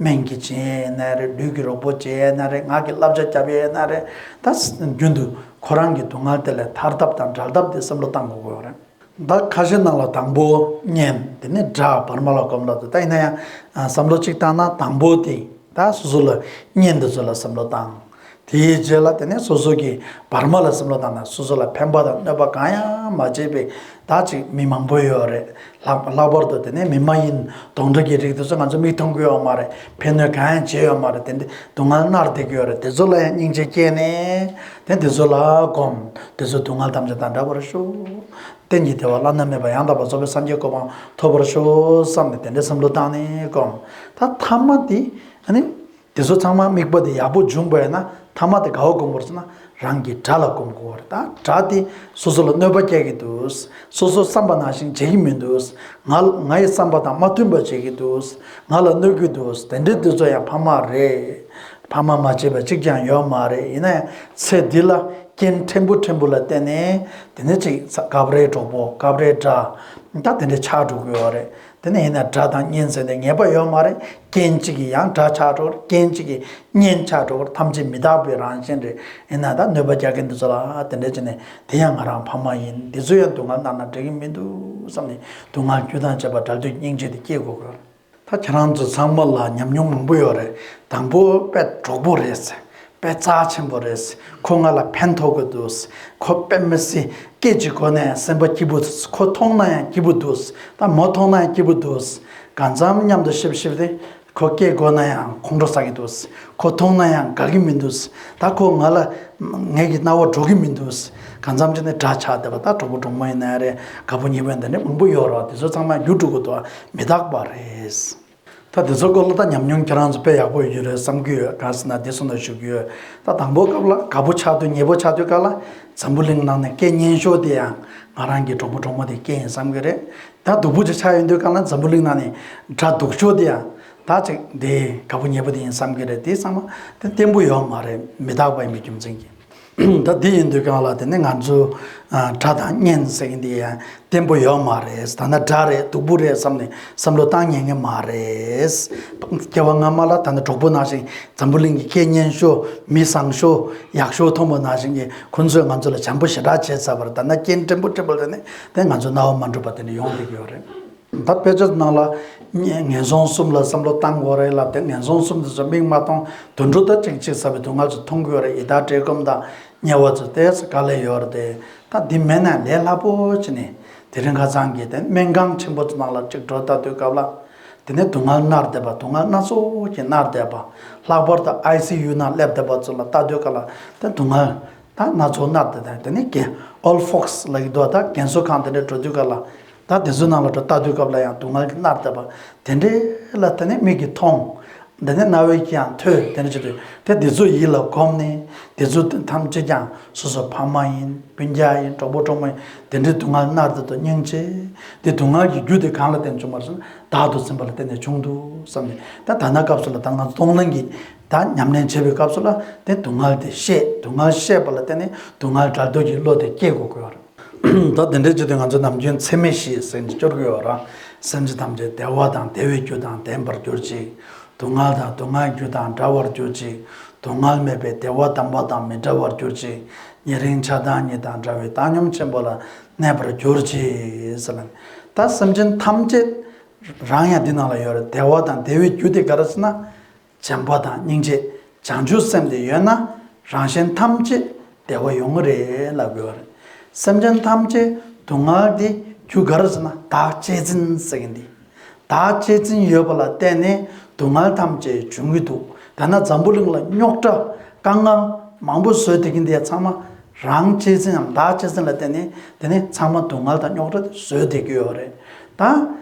སྨན་གྱི་བྱིན་ཡས་ཡིན་ན་རེད། ལུས་ཀྱི་རོགས་པ་བྱེད་ཡས་ཡིན་ན་རེད། ངག་གི་བསླབ་བྱ་རྒྱབ་ཡས་ཡིན་ན་རེད། ད་རྒྱུན་དུ་ཁོ་རང་གི་སྡུག་བསྔལ་དེ་ལས་ཐར་ཐབས་དང་བྲལ་ཐབས་དེ་བསམ་བློ་བཏང་དགོས་ཀྱི་ཡོད་རེད། ད་ཁ་ཤས་ནང་ལ་དང་པོ་གཉེན། དེ་ནས་དགྲ་བར་མ་ལ་སྒོམ་ལབ་འདུག་ད་ཡིན་ན་ཡང་ཨ་བསམ་བློ་གཅིག་བཏང་ན་དང་པོ་དེ་ད་སོ་སོ་ལ་གཉེན་དེ་ཚོ་ལ་བསམ་བློ་བཏང་། དེའི་རྗེས་ལ་དེ་ནས་སོ་སོ་གི་བར་མ་ལ་བསམ་བློ་བཏང་ན་སོ་སོ་ལ་ཕན་པ་དང་གནོད་པ་གང་ཡང་མ་བྱས་པའི་ད་ཅིག་མི་མང་པོ་ཡོད་རེད། ལྷག་ལྷག་པར་དུ་དེ་ནས་མི་མ་ཡིན་གདོན་འདྲེ་གི་རིགས་དེ་ཚོ་ང་ཚོ་མིག་མཐོང་གི་ཡོད་མ་རེད། ཕན་གནོད་གང་ཡང་བྱས་ཡོད་མ་རེད། དེ་འདྲ་སྡུག་བསྔལ་མནར་བསྡད་ཀྱི་ཡོད་རེད། དེ་ཚོ་ལ་ཡང་སྙིང་རྗེ་སྐྱེས་ནས་དེ་དེ་ཚོ་ལ་སྒོམ། དེ་ཚོ་སྡུག་བསྔལ་ཐམས་ཅད་དང་བྲལ་བར་ཤོག་གཏན་གྱི་བདེ་བ་བླ་ན་མེད་པ་ཡང་དག་པར་རྫོགས་པའི་སངས་རྒྱས་གོ་འཕང་ཐོབ་པར་ཤོག་བསམ་ནས་དེ་འདྲའི་བསམ་བློ་བཏང་ནས་སྒོམ། ད་ཐ་མ་དེ་ཨ་ནི་དེ་ཚོ་ཚང་མ་དམིགས་པ་དེ་ཡག་པོ་བྱུང་པ་ཡིན་ན་ཐ་མ་དེ་ག་བ་སྒོམ་དགོས་ཟེར་ན་རང་གི་དགྲ་ལ་སྒོམ་དགོས་པ་རེད། ད་དགྲ་དེ་སོ་སོ་ལ་གནོད་པ་སྐྱེལ་གྱི་འདུག་སོ་སོ་བསམ་པ་ནང་བཞིན་བྱེད་ཀྱི་མི་འདུག་ང་ང་ཡི་བསམ་པ་དང་མ་མཐུན་པ་བྱེད་ཀྱི་འདུག་ང་ལ་གནོད་ཀྱི་འདུག་དེ་འདྲའི་དེ་ཚོ་ཡང་ཕ་མ་རེད། ཕ་མ་མ་བྱས་པ་གཅིག་ཀྱང་ཡོད་མ་རེད། ཡིན་ན་ཡང་ཚེ་འདི་ལ་རྐྱེན་ཕྲན་བུ་ཕྲན་བུ་ལ་བརྟེན་ནས་དེ་ནས་ཅིག་སྐབས་རེ་གྲོགས་པོ་སྐབས་རེ་དགྲ་ད་དེ་འདྲ་ཆགས་འགྲོ་གི་ཡོད་རེད། དེ་ནས་ཡིན་ན་དགྲ་དང་གཉེན་ཟེར་ནས་ངེས་པ་ཡོད་མ་རེད། རྐྱེན་གཅིག་གིས་ཡང་དགྲ་ཆགས་འགྲོ། རྐྱེན་གཅིག་གིས་གཉེན་ཆགས་འགྲོ། ཐམས་ཅད་མི་རྟག་པའི་རང་བཞིན་རེད། ཡིན་ན་ད་གནོད་པ་རྒྱག་མཁན་འདི་ཚོ་ལ་དེ་འདྲ་བྱས་ནས་དེ་ཡང་ང་རང་ཕ་མ་ཡིན། འདི་ཚོ་ཡང་སྡུག་བསྔལ་མནར་ན་འགྲིག་གི་མི་འདུག་བསམ་ནས་སྡུག་བསྔལ་རྒྱུ་དང་བཅས་པ་བྲལ་འདོད་སྙིང་རྗེ་དེ་སྐྱེ་དགོས་དགོས། ད་ཁྱེད་རང་ཚོ་ཚང་མ་ལ་ཉམས་མྱོང་མང་པོ་ཡོད་རེད། དང་པོ་དཔེ་གྲོགས་པོ་རེད། དཔེ་རྩ་ཆེན་པོ་རེད། ཁོ་ང་ལ་ཕན་ཐོགས་ཀྱི་འདུག་ཁོ་དཔེ་མི་སྲིད་སྐད་ཅིག་གོ་ནས་སེམས་པ་སྐྱིད་པོ། ཁོ་མཐོང་ན་ཡང་སྐྱིད་པོ་འདུག་ད་མོ་མཐོང་ན་ཡང་སྐྱིད་པོ་འདུག་གང་འཚམ་མཉམ་དུ་ཤིབ་ཤིབ་དེ་ཁོ་སྐད་གོ་ན་ཡང་ཁོང་ཁྲོ་ཟ་གི་འདུག་ཁོ་མཐོང་ན་ཡང་དགའ་གི་མི་འདུག་ད་ཁོ་ང་ལ་ངེད་ཀྱི་རྣ་བ་འགྲོ་གི་མི་འདུག་གང་འཚམ་ཅིག་ནས་དགྲ་ཆགས་བསྡད་པ། ད་གྲོགས་པོ་གྲོགས་མོ་ཡིན་ན་ཡང་རེད། དགའ་པོ་ཉེ་པོ་ཡིན་ད་ནི་མང་པོ་ཡོད་རེད། དེ་ཚོ་ཚང་མ་འགྱུར་འགྲོ་གི་འདུག་མི་རྟག་པ་རེད། ད་དེ་ཚོ་སྐོར་ལ་ད་ཉམས་མྱོང་ཁྱེད་རང་ཚོ་དཔེ་ཡག་པོ་ཡོད་རེད་བསམ་གྱི་ཡོད། ག་ཟེར་ན་དེ་སོང་ན་ཞུ་གི་ཡོད། ད་དང་པོ་སྐབས་ལ་དགའ་པོ་ཆགས་དུས་ཉེ་པོ་ཆགས་དུས་སྐབས་ལ་འཛམ་བུ་གླིང་ནང་ནས་སྐད་སྙན་ཤོས་དེ་ཡང་ང་རང་གི་གྲོགས་པོ་གྲོགས་མོ་དེ་སྐད་ཡིན་བསམ་གྱི་རེད། ད་སྡུག་པོ་ཅིག་ཆགས་ཡོང་དུས་སྐབས་ལ་འཛམ་བུ་གླིང་ནང་ནས་དགྲ་སྡུག་ཤོས་དེ་ཡང་ད་ཅིག་དེ་དགའ་པོ་ཉེ་པོ་དེ་ཡིན་བསམ་གྱི་རེད། དེ་ཚང་མ་དེ་བརྟན་པོ་ཡོད་མ་རེད། མི་རྟག་པ་ཡིན་པའི་རྒྱུ་མཚན་གྱིས། ད་འདི་ཡིན་དུས་སྒང་ལ་དེ་ནི་ང་ཚོ་ཨ་དགྲ་དང་གཉེན་ཟེར་མཁན་འདི་ཡང་བརྟན་པོ་ཡོད་མ་རེད། ད་ནི་དགྲ་རེད་སྡུག་པོ་རེད་བསམ་ནས་བསམ་བློ་བཏང་ཉན་མཁན་མ་རེད། སྐྱེ་བ་སྔ་མ་ལ་ད་ནི་གྲོགས་པོ་ནང་བཞིན་འཛམ་བུ་གླིང་གི་སྐད་སྙན་ཤོས་མི་བཟང་ཤོས་ཡག་ཤོས་མཐོང་བ་ནང་བཞིན་གྱི་ཁོ་ཚོས་ང་ཚོ་ལ་བྱམས་པོ་ཞེ་དྲག་བྱས་ཚར་བ་རེད། ད་ནི་རྐྱེན་ཕྲན་བུ་ཕྲན་བུ་ལ་དེ་ནི་དེ་ང་ཚོ་རྣ་བ་མ་འགྲོ་བ་དེ་འདྲ་ཡོང་བསྡད་ཀྱི་ཡོད་རེད། ད་དཔེ་ཆ་ནང་ལ་ངན་སོང་གསུམ་ལ་བསམ་བློ་བཏང་དགོས་རེད་ལབ་དེ། ངན་སོང་གསུམ་དེ་ཚོ་མིག་མ་མཐོང་དུད་འགྲོ་དང་གཅིག་གཅིག་ཟ་བའི་སྡུག་བསྔལ་ཚོ་མཐོང་དགོས་རེད། ཡི་དྭགས་བཀྲེས་སྐོམ་དང་དམྱལ་བ་ཚོ་དེ་ཚོ་ག་ལ་ཡོད་རེད་དེ། ད་འདི་མེད་ན་ལས་སླ་པོ་བྱས་ནས་དེ་རིང་ཁ་སང་གི་དེ་སྨན་ཁང་ཆེན་པོ་ཚོ་ནང་ལ་གཅིག་འགྲོ་ལྟ་དུས་སྐབས་ལ། དེ་ནས་སྡུག་བསྔལ་མནར་བསྡད་པ། སྡུག་བསྔལ་སྣ་ཚོགས་ཀྱིས་མནར་བསྡད་པ། ལྷག་པར་དུ་ཨའི་སི་ཡུ་ནང་སླེབས་བསྡད་པ་ཚོ་ལ་ལྟ་དུས་སྐབས་ལ་དེ་སྡུག་བསྔལ་ད་སྣ་ཚོགས་མནར་བསྡད་དེ། དེ་ནས་རྒན་ཨོལ་ཕོག་སི་ལབ་ཀྱི་འདུག་ད་རྒན་གསོ་ཁང་དེ་འདྲ་འགྲོ་དུས་སྐབས་ལ། ད་དེ་ཚོའི་ནང་ལ་འགྲོ་ལྟ་དུས་སྐབས་ལ་ཡང་སྡུག་བསྔལ་གྱིས་མནར་བསྡད་པ་དེ་འདྲའི་ལ་དེ་ནས་མིག་གིས་མཐོང་། དེ་ནས་རྣ་བས་ཀྱང་ཐོས། དེ་འདྲ་བྱེད་དུས་དེ་དེ་ཚོ་ཡིད་ལ་གོམས་ནས། དེ་ཚོ་ཐམས་ཅད་ཀྱང་སོ་སོ་ཕ་མ་ཡིན། སྤུན་ཀྱག་ཡིན། གྲོགས་པོ་གྲོགས་མོ་ཡིན། དེ་འདྲའི་སྡུག་བསྔལ་མནར་བསྡད་དུས་སྙིང་རྗེ། དེ་སྡུག་བསྔལ་གྱི་རྒྱུ་དེ་གང་ལ་བརྟེན་བྱུང་བ་རེད་ཟེར་ན། བདག་ཏུ་འཛིན་པ་ལ་བརྟེན་ནས་བྱུང་འདུག་བསམ་ནས། ད་ད་ལྟ་སྐབས་སུ་ལ་ད་ང་ཚོ་གཏོང་ལེན་གྱི་ད་ཉམས་ལེན་བྱེད་པའི་སྐབས་སུ་ལ་དེ་སྡུག་བསྔལ་དེ་ཤེས། སྡུག་བསྔལ་ཤེས་པ་ལ་བརྟེན་ནས་སྡུག་བསྔལ་བྲལ་འདོད་ཀྱི་བློ་དེ་སྐྱེ་དགོས་ཀྱི་ཡོད་རེད། ད་དེ་འདྲའི་ཆེད་དུ་ང་ཚོ་ནམ་རྒྱུན་འཚེ་མེད་ཞི་ཟེར་ནས་སྐྱོར་གྱི་ཡོད་ར། སེམས་ཅན་ཐམས་ཅད་བདེ་བ་དང་བདེ་བའི་རྒྱུ་དང་ལྡན་པར་གྱུར་ཅིག་སྡུག་བསྔལ་དང་སྡུག་བསྔལ་རྒྱུ་དང་བྲལ་བར་གྱུར་ཅིག་སྡུག་བསྔལ་མེད་པའི་བདེ་བ་དམ་པ་དང་མི་འབྲལ་བར་གྱུར་ཅིག་ཉེ་རིང་ཆགས་སྡང་གཉིས་དང་བྲལ་བའི་བཏང་སྙོམས་ཆེན་པོ་ལ་གནས་པར་གྱུར་ཅིག་ཟེར་ལ། ད་སེམས་ཅན་ཐམས་ཅད་རང་ཡང་འདི་ནང་ལ་ཡོད་རེད། བདེ་བ་དང་བདེ་བའི་རྒྱུ་དེ་ག་རེ་ཟེར་ན། བྱམས་པ་དང་སྙིང་རྗེ། བྱང་ཆུབ་སེམས་དེ་ཡོད་ན་རང་གཞན་ཐམས་ཅད་བདེ་བ་ཡོང་གི་རེད་ལབ་དགོས་པ་རེད། སེམས་ཅན་ཐམས་ཅད་སྡུག་བསྔལ་དེ་རྒྱུ་ག་རེ་ཟེར་ན་བདག་གཅེས་འཛིན་ཟེར་གྱིན་འདི། བདག་གཅེས་འཛིན་ཡོད་པ་ལ་བརྟེན་ནས་སྡུག་བསྔལ་ཐམས་ཅད་འབྱུང་གི་འདུག་ད་ན་འཛམ་བུ་གླིང་ལ་རྙོག་དྲ་དཀའ་ངལ་མང་པོ་བཟོས་བསྡད་ཀྱིན་དེ་ཚང་མ་རང་གཅེས་འཛིན་ནམ་བདག་གཅེས་འཛིན་ལ་བརྟེན་ནས་དེ་ནས་ཚང་མ་སྡུག་བསྔལ་དང་རྙོག་དྲ་དེ་བཟོས་བསྡད་ཀྱི་ཡོད་རེད། ད།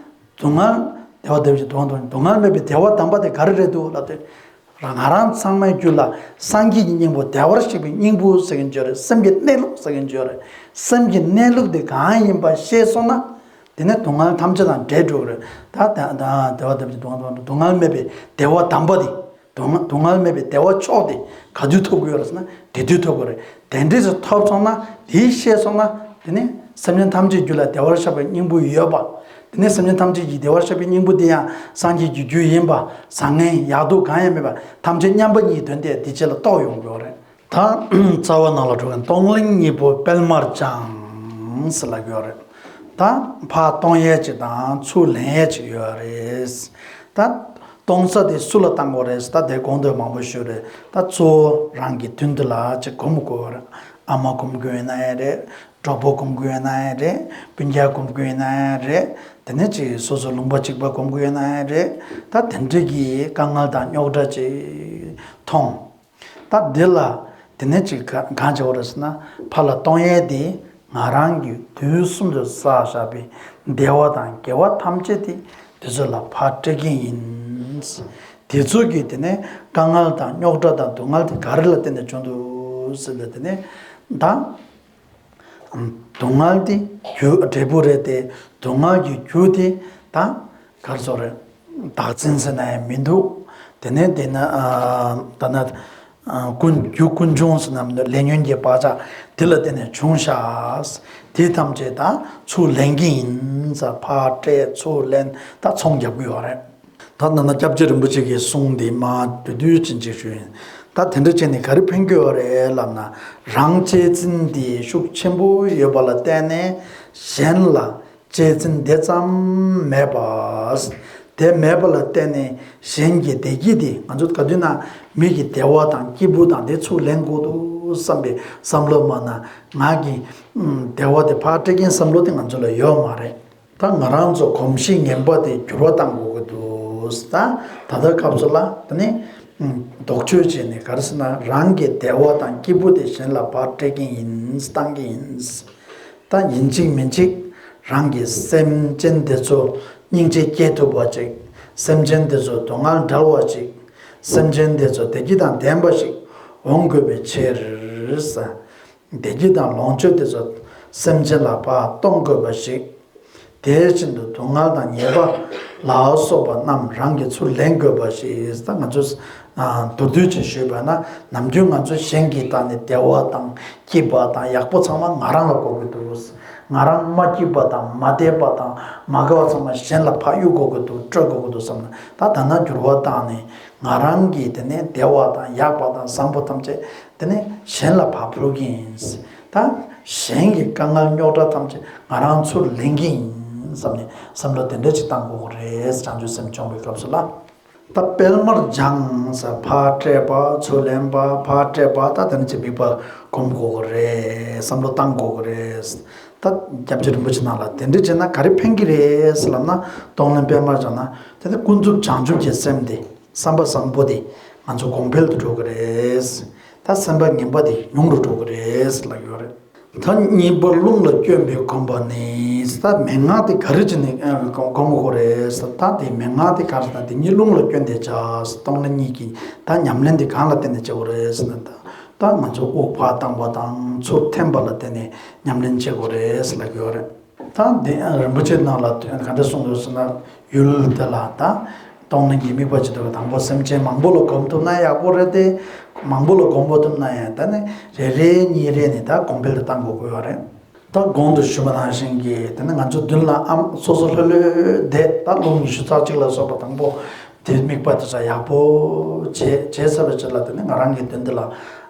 སྡུག་བསྔལ་བདེ་བ་བདེ་བ་ཅིག་སྡུག་བསྔལ་སྡུག་བསྔལ་མེད་པའི་བདེ་བ་དམ་པ་དེ་ག་རེ་རེད་འདུག་ལབ་དུས། རང་ང་རང་ཚང་མའི་རྒྱུད་ལ་སངས་རྒྱས་ཀྱི་སྙིང་པོ་བདེ་བར་གཤེགས་པའི་སྙིང་པོ་ཟེར་གྱིན་ཡོད་རེད། སེམས་ཀྱི་གནས་ལུགས་ཟེར་གྱིན་ཡོད་རེད། སེམས་ཀྱི་གནས་ལུགས་དེ་གང་ཡིན་པ་ཤེས་སོང་ན། དེ་ནས་སྡུག་བསྔལ་ཐམས་ཅད་དང་བྲལ་འགྲོ་གི་རེད། ད་ད་ད་བདེ་བ་བདེ་བ་ཅིག་སྡུག་བསྔལ་སྡུག་བསྔལ་སྡུག་བསྔལ་མེད་པའི་བདེ་བ་དམ་པ་དེ། སྡུག་བསྔལ་སྡུག་བསྔལ་མེད་པའི་བདེ་བ་མཆོག་དེ་ག་དུས་ཐོབ་ཀྱི་ཡོད་རེད་ཟེར་ན། དེ་དུས་ཐོབ་ཀྱི་རེད། དེ་འདྲས་སུ་ཐོབ་སོང་ན། དེ་ཤེས་སོང་ན། དེ་ནི་སེམས་ཅན་ཐམས་ཅད་རྒྱུད་ལ་བདེ་བར་གཤེགས་པའི་སྙིང་པོ་ཡོད་པ། དེ་ནི་སེམས་ཅན་ཐམས་ཅད་ཀྱི་བདེ་བར་གཤེགས་པའི་སྙིང་པོ་དེ་ཡང་སངས་རྒྱས་ཀྱི་རྒྱུ་ཡིན་པ། བཟང་ངན་ཡག་སྡུག་གང་ཡང་མེད་པ། ཐམས་ཅད་མཉམ་པ་ཉིད་དོན་དེ་དེ་རྗེས་ལ་རྟོགས་ཡོང་གི་ཡོད་རེད། ད་རྩ་བ་ནང་ལ་འགྲོ་མཁན་གཏོང་ལེན་གཉིས་པོ་སྤེལ་མར་སྦྱངས་ཟེར་ལབ་ཀྱི་ཡོད་རེད། ད་ཕར་གཏོང་ཡས་ཅིག་དང་ཚུར་ལེན་ཡས་ཅིག་ཡོད་རེད། ད་གཏོང་ས་དེ་སུ་ལ་བཏང་དགོས་རེད། ད་དེ་གོང་དུ་མང་པོ་ཞུས་རེད། ད་གཙོ་བོ་རང་གི་མདུན་དུ་ལ་ཅིག་སྒོམ་དགོས་རེད། ཨ་མ་སྒོམ་དགོས་ཡོད་ན་ཡང་རེད། གྲོགས་པོ་སྒོམ་དགོས་ཡོད་ན་ཡང་རེད། སྤུན་ཀྱག་སྒོམ་དགོས་ཡོད་ན་ཡང་རེད། དེ་ནས་ཅིག་སོ་སོ་ལུང་པ་གཅིག་པ་སྒོམ་དགོས་ཡོད་ན་ཡང་རེད། ད་དེ་འདྲ་གི་དཀའ་ངལ་དང་རྙོག་དྲ་ཅིག་མཐོང་། ད་འདི་ལ་དེ་ནས་ཅིག་ག་གང་བྱེད་དགོས་རེད་ཟེར་ན། ཕར་ལ་གཏོང་ཡས་དེ་ང་རང་གི་དུས་གསུམ་དུ་བསགས་བཞག་པའི་བདེ་བ་དང་དགེ་བ་ཐམས་ཅད་དེ་དེ་ཚོ་ལ་ཕར་སྤྲད་མཁན་ཡིན། དེ་ཚོ་གི་དེ་ནས་དཀའ་ངལ་དང་རྙོག་དྲ་དང་སྡུག་བསྔལ་དེ་ག་རེ་ལ་བརྟེན་ནས་བྱུང་འདུག་ཟེར་ན། དེ་ནས་ད། སྡུག་བསྔལ་དེ་རྒྱུ་འབྲས་བུ་རེད་དེ། སྡུག་བསྔལ་གྱི་རྒྱུ་དེ་ད་ག་རེ་ཟེར་རེད། བདག་འཛིན་ཟེར་ན་ཡང་མི་འདུག་དེ་ནས་དེ་ན་ཨ་ད་ན་ཨ་ཀུན་རྒྱུ་ཀུན་འབྱུང་ཟེར་ན་མི་འདུག་ལས་ཉོན་གྱི་བག་ཆགས་དེ་ལ་བརྟེན་ནས་བྱུང་ཤག་དེ་ཐམས་ཅད་ད་ཚུར་ལེན་གྱི་ཡིན་ཟེར། ཕར་སྤྲད་ཚུར་ལེན་ད་ཚོང་རྒྱབ་ཀྱི་ཡོད་རེད། ད་ནང་ན་སྐྱབས་རྗེ་རིན་པོ་ཆེ་གི་གསུང་འདི་མ་བསྡུས་བསྡུས་ཅན་ཅིག་ཞུ་ཡིན། ད་དེ་འདྲ་བྱས་ནས་ག་རེ་ཕན་གྱི་ཡོད་རེད་ལབ་ན། རང་གཅེས་འཛིན་འདི་ཤུགས་ཆེན་པོ་ཡོད་པ་ལ་བརྟེན་ནས་གཞན་ལ་གཅེས་འཛིན་དེ་ཙམ་མེད་པ། དེ་མེད་པ་ལ་བརྟེན་ནས་གཞན་གྱི་བདེ་སྐྱིད་དེ་ང་ཚོ་ག་དུས་ན་མི་གི་བདེ་བ་དང་སྐྱིད་པོ་དང་དེ་ཚུར་ལེན་དགོས་འདུག་བསམ་པའི་བསམ་བློ་མ་ན། ང་གི་ཨུམ་བདེ་བ་དེ་ཕར་སྤྲད་མཁན་བསམ་བློ་དེ་ང་ཚོ་ལ་ཡོད་མ་རེད། ད་ང་རང་ཚོ་གོམས་གཤིས་ངན་པ་དེ་འགྱུར་བ་གཏང་དགོས་ཀྱི་འདུག་ད་ད་ལྟ་སྐབས་སུ་ལ་ད་ནི་ལྡོག་ཕྱོགས་བྱས་ནས་ག་རེ་ཟེར་ན། རང་གི་བདེ་བ་དང་སྐྱིད་པོ་དེ་གཞན་ལ་ཕར་སྤྲད་ཀྱི་ཡིན། བཏང་གི་ཡིན། ད་ཡིན་གཅིག་མིན་གཅིག་རང་གི་སེམས་ཅན་དེ་ཚོ་སྙིང་རྗེ་སྐྱེ་ཐུབ་པ་ཅིག་སེམས་ཅན་དེ་ཚོ་སྡུག་བསྔལ་བྲལ་བ་ཅིག་སེམས་ཅན་དེ་ཚོ་བདེ་སྐྱིད་དང་ལྡན་པ་ཞིག་འོང་དགོས་པའི་ཕྱིར། བདེ་སྐྱིད་དང་ལོངས་སྤྱོད་དེ་ཚོ་སེམས་ཅན་ལ་ཕར་གཏོང་དགོས་པ་ཞིག་དེ་བཞིན་དུ་སྡུག་བསྔལ་དང་ཉེས་པ་ལ་སོགས་པ་རྣམས་རང་གིས་ཚུར་ལེན་དགོས་པ་ཞིག་ད་ང་ཚོས་ཨ་མདོར་བསྡུས་ཅིག་ཞུས་པ་ན། ནམ་རྒྱུན་ང་ཚོ་གཞན་གྱི་ལྟ་ནས་བདེ་བ་དང་སྐྱིད་པ་དང་ཡག་པོ་ཚང་མ་ང་རང་ལ་དགོས་ཀྱི་འདུག་ང་རང་མ་སྐྱིད་པ་དང་མ་བདེ་བ་དང་མ་དགའ་བ་ཚང་མ་གཞན་ལ་ཕར་གཡུག་དགོས་ཀྱི་འདུག་སྤྲོད་དགོས་ཀྱི་འདུག་བསམ་ན། ད་ད་ནང་འགྱུར་བ་བཏང་ནས་ང་རང་གི་དེ་ནས་བདེ་བ་དང་ཡག་པ་དང་བཟང་པོ་ཐམས་ཅད་དེ་ནས་གཞན་ལ་ཕར་ཕུལ་གྱི་ཡིན། ད་གཞན་གྱི་དཀའ་ངལ་རྙོག་དྲ་ཐམས་ཅད་ང་རང་ཚུར་ལེན་གྱི་ཡིན། བསམ་ནས་བསམ་བློ་དེ་འདྲ་ཅིག་བཏང་དགོས་ཀྱི་རེད། བྱང་ཆུབ་སེམས་སྦྱོང་བའི་སྐབས་སུ་ལ། ད་དཔེར་མར་སྦྱངས་ཟེར་ཕར་བཀྲེས་པ་ཚུར་ལེན་པ་ཕར་བཀྲེས་པ་ད་དེ་འདྲ་ཅིག་དམིགས་པ་སྒོམ་དགོས་ཀྱི་རེད། བསམ་བློ་བཏང་དགོས་ཀྱི་རེད། ད་སྐྱབས་རྗེ་རིན་པོ་ཆེ་ནང་ལ་དེ་འདྲ་བྱས་ན་ག་རེ་ཕན་གྱི་རེད་ཟེར་ལབ་ན། གཏོང་ལེན་དཔེར་མར་སྦྱངས་ན་དེ་ནི་ཀུན་རྫོབ་བྱང་ཆུབ་ཀྱི་སེམས་དེ་བསམ་པ་བཟང་པོ་དེ་ང་ཚོ་གོང་འཕེལ་དུ་འགྲོ་གི་རེད། ད་སེམས་པ་ངན་པ་དེ་ཉུང་རུ་འགྲོ་གི་རེད་ལབ་ཡོད་རེད། ད་གཉིས་པ་རླུང་ལ་བསྐྱོན་པའི་གོམས་པ་ནི། ད་མན་ངག་དེ་ག་རེ་བྱས་ནས་ཨ་གོམས་དགོས་རེད་ཟེར། ད་དེ་མན་ངག་དེ་ག་རེ་ཟེར་ན་དེ་གཉིས་རླུང་ལ་བསྐྱོན་ཏེ་བྱ། གཏོང་ལེན་གཉིས་ཀྱི་ད་ཉམས་ལེན་དེ་གང་ལ་བརྟེན་ནས་བྱེད་དགོས་རེད་ཟེར་ན། ད་ད་ང་ཚོ་དབུགས་ཕར་བཏང་པ་དང་ཚུར་འཐེན་པ་ལ་བརྟེན་ནས་ཉམས་ལེན་བྱེད་དགོས་རེད་ཟེར་ལབ་ཀྱི་ཡོད་རེད། ད་འདི་རིན་པོ་ཆེ་ནང་ལ་ག་འདྲ་གསུངས་འདུག་ཟེར་ན། ཡུལ་དེ་ལ་ད་གཏོང་ལེན་གྱི་དམིགས་པ་ཇི་ལྟར་དང་པོ་སེམས་ཅན་མང་པོ་ལ་སྒོམ་ཐུབ་ན་ཡག་པོ་རེད་དེ། མང་པོ་ལ་སྒོམ་པ་ཐུབ་ན་ཡང་ད་ནི་རེ་རེ་གཉིས་རེ་ནས་ད་གོང་འཕེལ་དུ་གཏང་དགོས་ཀྱི་ཡོད་རེད། ད་གོང་དུ་ཞུས་པ་ནང་བཞིན་གྱི་དེ་ནི་ང་ཚོ་མདུན་ལ་ཨམ་སོ་སོ་ལྷོད་ལྷོད་བསྡད། ད་རླུང་ཉི་ཤུ་རྩ་གཅིག་ལ་སོགས་པ་དང་པོ་དེ་དམིགས་པ་དེ་ཚོ་ཡག་པོ་བྱས་བྱས་ཚར་བའི་རྗེས་ལ་དེ་ནི་ང་རང་གི་མདུན་དེ་ལ་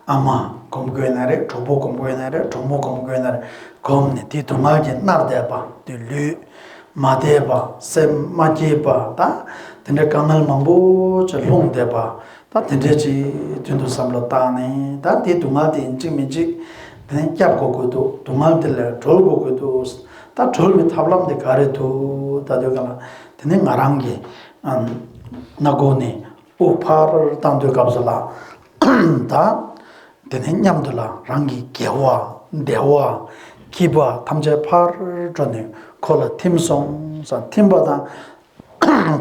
ཨ་མ་སྒོམ་དགོས་ན་རེད། གྲོགས་པོ་སྒོམ་དགོས་ན་རེད། གྲོགས་མོ་སྒོམ་དགོས་ན་རེད། སྒོམ་ནས་དེའི་སྡུག་བསྔལ་གྱིས་མནར་བསྡད་པ་དེ་ལུས་མ་བདེ་བ་སེམས་མ་སྐྱིད་པ་ད་དེ་འདྲའི་དཀའ་ངལ་མང་པོ་ཅིག་ལྷུང་བསྡད་པ་ད་དེ་འདྲའི་ཅིག་མདུན་དུ་བསམ་བློ་བཏང་ནས། ད་དེའི་སྡུག་བསྔལ་དེ་ཡིན་གཅིག་མིན་གཅིག་དེ་ནས་བསྐྱབ་དགོས་ཀྱི་འདུག་སྡུག་བསྔལ་དེ་ལས་གྲོལ་དགོས་ཀྱི་འདུག་ད་གྲོལ་བའི་ཐབས་ལམ་དེ་ག་རེ་འདུག་ད་དུས་གང་ལ་དེ་ནས་ང་རང་གི་སྣ་ཁུག་ནས་དབུགས་ཕར་བཏང་དུས་སྐབས་སུ་ལ། ད་དེ་ནས་མཉམ་དུ་ལ་རང་གི་དགེ་བ་བདེ་བ་སྐྱིད་པ་ཐམས་ཅད་ཕར་འགྲོ་ནས་ཁོ་ལ་ཐིམ་སོང་ཟེར། ཐིམ་པ་དང་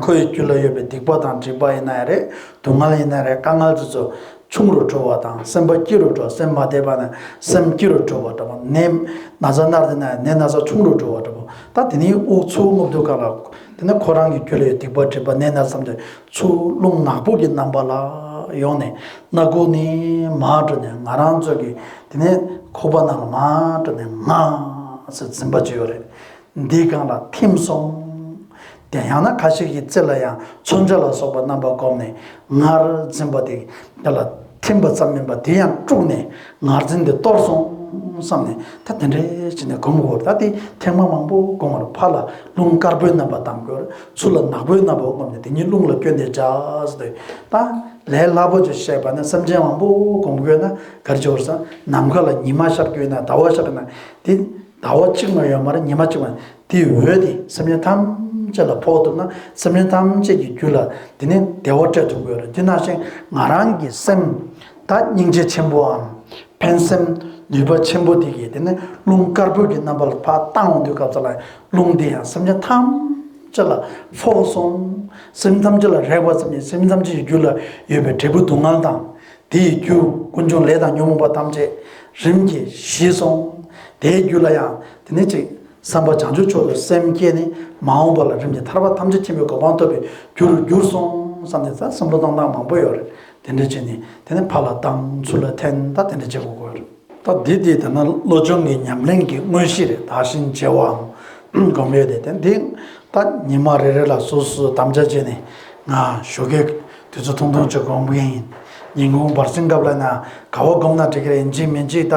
ཁོའི་རྒྱུད་ལ་ཡོད་པའི་སྡིག་པ་དང་སྒྲིབ་པ་ཡིན་ན་ཡང་རེད། སྡུག་བསྔལ་ཡིན་ན་རེད། དཀའ་ངལ་དེ་ཚོ་ཆུང་རུ་འགྲོ་བ་དང་སེམས་པ་སྐྱིད་རུ་འགྲོ། སེམས་མ་བདེ་བ་ན་སེམས་སྐྱིད་རུ་འགྲོ་བ་འདྲ་པོ། ནད་ན་ཚ་མནར་ཏེ་ན་ནད་ན་ཚ་ཆུང་རུ་འགྲོ་བ་འདྲ་པོ། ད་དེ་ནས་དབུགས་ཚུར་རྔུབ་དུས་སྐབས་ལ་དེ་ནས་ཁོ་རང་གི་རྒྱུད་ལ་ཡོད་སྡིག་པ་སྒྲིབ་པ་ནད་ན་ཚ་ཐམས་ཅད་ཚུར་རླུང་ནག་པོ་གི་རྣམ་པ་ལ་ཡོང་ནས་སྣ་ཁུག་ནས་མར་འགྲོ་ནས་ང་རང་ཚོ་གི་དེ་ནས་ཁོག་པ་ནང་ལ་མར་འགྲོ་ནས་ང་ཟེར་འཛིན་པ་ཅིག་ཡོད་རེད། འདིའི་སྒང་ལ་ཐིམ་སོང་། དེ་ཡང་ན་ཁ་ཤས་ཀྱི་རྩེ་ལ་ཡང་མཚོན་ཆ་ལ་སོགས་པ་རྣམ་པ་བསྒོམས་ནས་ངར་འཛིན་པ་དེ་དེ་ལ་ཐིམ་པ་ཙམ་མིན་པ་དེ་ཡང་དཀྲུགས་ནས་ངར་འཛིན་དེ་གཏོར་སོང་བསམ་ནས་ད་དེ་འདྲའི་བྱས་ནས་སྒོམ་དགོས། ད་དེ་ཐེངས་མ་མང་པོ་སྒོམ་པར་ཕར་ལ་རླུང་དཀར་པོའི་རྣམ་པ་བཏང་དགོས། ཚུར་ལ་ནག་པོའི་རྣམ་པ་བསྒོམས་ནས་དེ་གཉིས་རླུང་ལ་བསྐྱོན་ཏེ་བྱ་ཟེར་ཏེ། ད་ལས་སླ་པོ་ཅིག་བཤད་པ་ན་སེམས་ཅན་མང་པོ་སྒོམ་དགོས་ན་ག་རེ་བྱེད་དགོས་ཟེར་ན། ནམ་མཁའ་ལ་ཉི་མ་ཤར་དགོས་ན་ཟླ་བ་ཤར་དགོས་ན་དེ། ཟླ་བ་གཅིག་མ་ཡོད་མ་རེད། ཉི་མ་གཅིག་མ་རེད། དེའི་འོད་དེ་སེམས་ཅན་ཐམས་ཅད་ལ་ཕོག་ཐུབ་ན་སེམས་ཅན་ཐམས་ཅད་ཀྱི་རྒྱུད་ལ་དེ་ནས་བདེ་བ་སྤྲད་ཐུབ་ཀྱི་ཡོད་རེད། དེ་ནང་བཞིན་ང་རང་གི་སེམས་ད་སྙིང་རྗེ་ཆེན་པོའམ་ཕན་སེམས་ནུས་པ་ཆེན་པོ་དེ་གིས་དེ་ནས་རླུང་དཀར་པོ་གི་རྣམ་པ་ལ་ཕར་བཏང་འོང་དུས་སྐབས་སུ་ལ་རླུང་དེ་ཡང་སེམས་ཅན་ཐམས་ཅད་ལ་ཕོག་སོང་། སེམས་ཐམས་ཅད་ལ་རེག་པ་ཙམ་གྱིས་སེམས་ཐམས་ཅད་ཀྱི་རྒྱུད་ལ་ཡོད་པའི་འབྲས་བུ་སྡུག་བསྔལ་དང་། དེ་ཡི་རྒྱུ་ཀུན་འབྱུང་ལས་དང་ཉོན་མོངས་པ་ཐམས་ཅད་རིམ་གྱིས་ཞི་སོང་། དེའི་རྒྱུད་ལ་ཡང་དེ་ནས་ཅིག་བསམ་པ་བྱང་ཆུབ་མཆོག་ཏུ་སེམས་བསྐྱེད་ནས་མ་འོངས་པ་ལ་རིམ་གྱིས་ཐར་པ་ཐམས་ཅད་མཁྱེན་པའི་གོ་འཕང་ཐོབ་པའི་རྒྱུ་རུ་འགྱུར་སོང་བསམ་ནས་ད་བསམ་བློ་བཏང་སྟངས་མང་པོ་ཡོད་རེད། དེ་འདྲ་བྱས་ནས་དེ་ནས་ཕར་ལ་བཏང་ཚུར་ལ་འཐེན་ད་དེ་འདྲ་བྱེད་དགོས་ཀྱི་ཡོད་རེད། ད་འདི་དེ་ད་ན་བློ་སྦྱོང་གི་ཉམས་ལེན་གྱི་དངོས་གཞི་རེད། བདག་གཞན་བརྗེ་བའམ་སྒོམ་ཡས་དེ་དེ་འདི། ད་ཉི་མ་རེ་རེ་ལ་སོ་སོས་དམ་བཅའ་བྱས་ནས་ང་ཞོགས་ཀས་དུས་ཚོད་ཐུང་ཐུང་ཅིག་སྒོམ་གྱི་ཡིན། ཉིན་གུང་བར་སེང་སྐབས་ལ་ན་ག་བ་སྒོམ་ན་འགྲིག་གི་རེད། ཡིན་གཅིག་མིན་གཅིག་ད་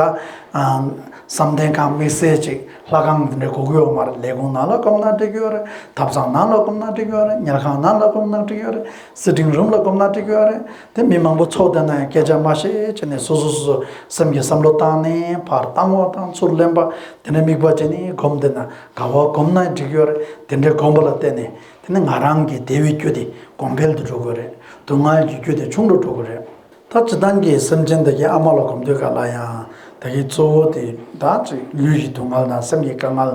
བསམ་གཏན་ཁང་དམིགས་བསལ་ཅིག་ལྷ་ཁང་འདི་འདྲ་དགོས་ཀྱི་ཡོད་མ་རེད། ལས་ཁུངས་ནང་ལ་སྒོམ་ན་འགྲིག་གི་ཡོད་རེད། ཐབ་ཚང་ནང་ལ་སྒོམ་ན་འགྲིག་གི་ཡོད་རེད། ཉལ་ཁང་ནང་ལ་སྒོམ་ན་འགྲིག་གི་ཡོད་རེད། སི་ཊིང་རུམ་ལ་སྒོམ་ན་འགྲིག་གི་ཡོད་རེད། དེ་མི་མང་པོ་ཚོགས་བསྡད་ན་ཡང་སྐད་ཆ་མ་བཤད་བྱས་ནས་སོ་སོ་སོ་སོ་སེམས་ཀྱི་བསམ་བློ་བཏང་ནས་ཕར་བཏང་བ་དང་ཚུར་ལེན་པ་དེ་འདྲ་དམིགས་པ་བྱས་ནས་སྒོམ་བསྡད་ན། ག་བ་སྒོམ་ན་འགྲིག་ཡོད་རེད། དེ་འདྲའི་སྒོམ་པ་ལ་བརྟེན་ནས་དེ་ནི་ང་རང་གི་བདེ་བའི་རྒྱུ་དེ་གོང་འཕེལ་དུ་འགྲོ་གི་རེད། སྡུག་བསྔལ་གྱི་རྒྱུ་དེ་ཆུང་རུ་འགྲོ་གི་རེད། ད་སྤྱིར་བཏང་གི་སེམས་ཅན་དེ་གའི་ཨ་མ་ལ་སྒོམ་དུས་ག་ལ་ཡང་ད་གའི་གཙོ་བོ་དེ་ད་ཅིག་ལུས་ཀྱི་སྡུག་བསྔལ་དང་སེམས་ཀྱི་དཀའ་ངལ་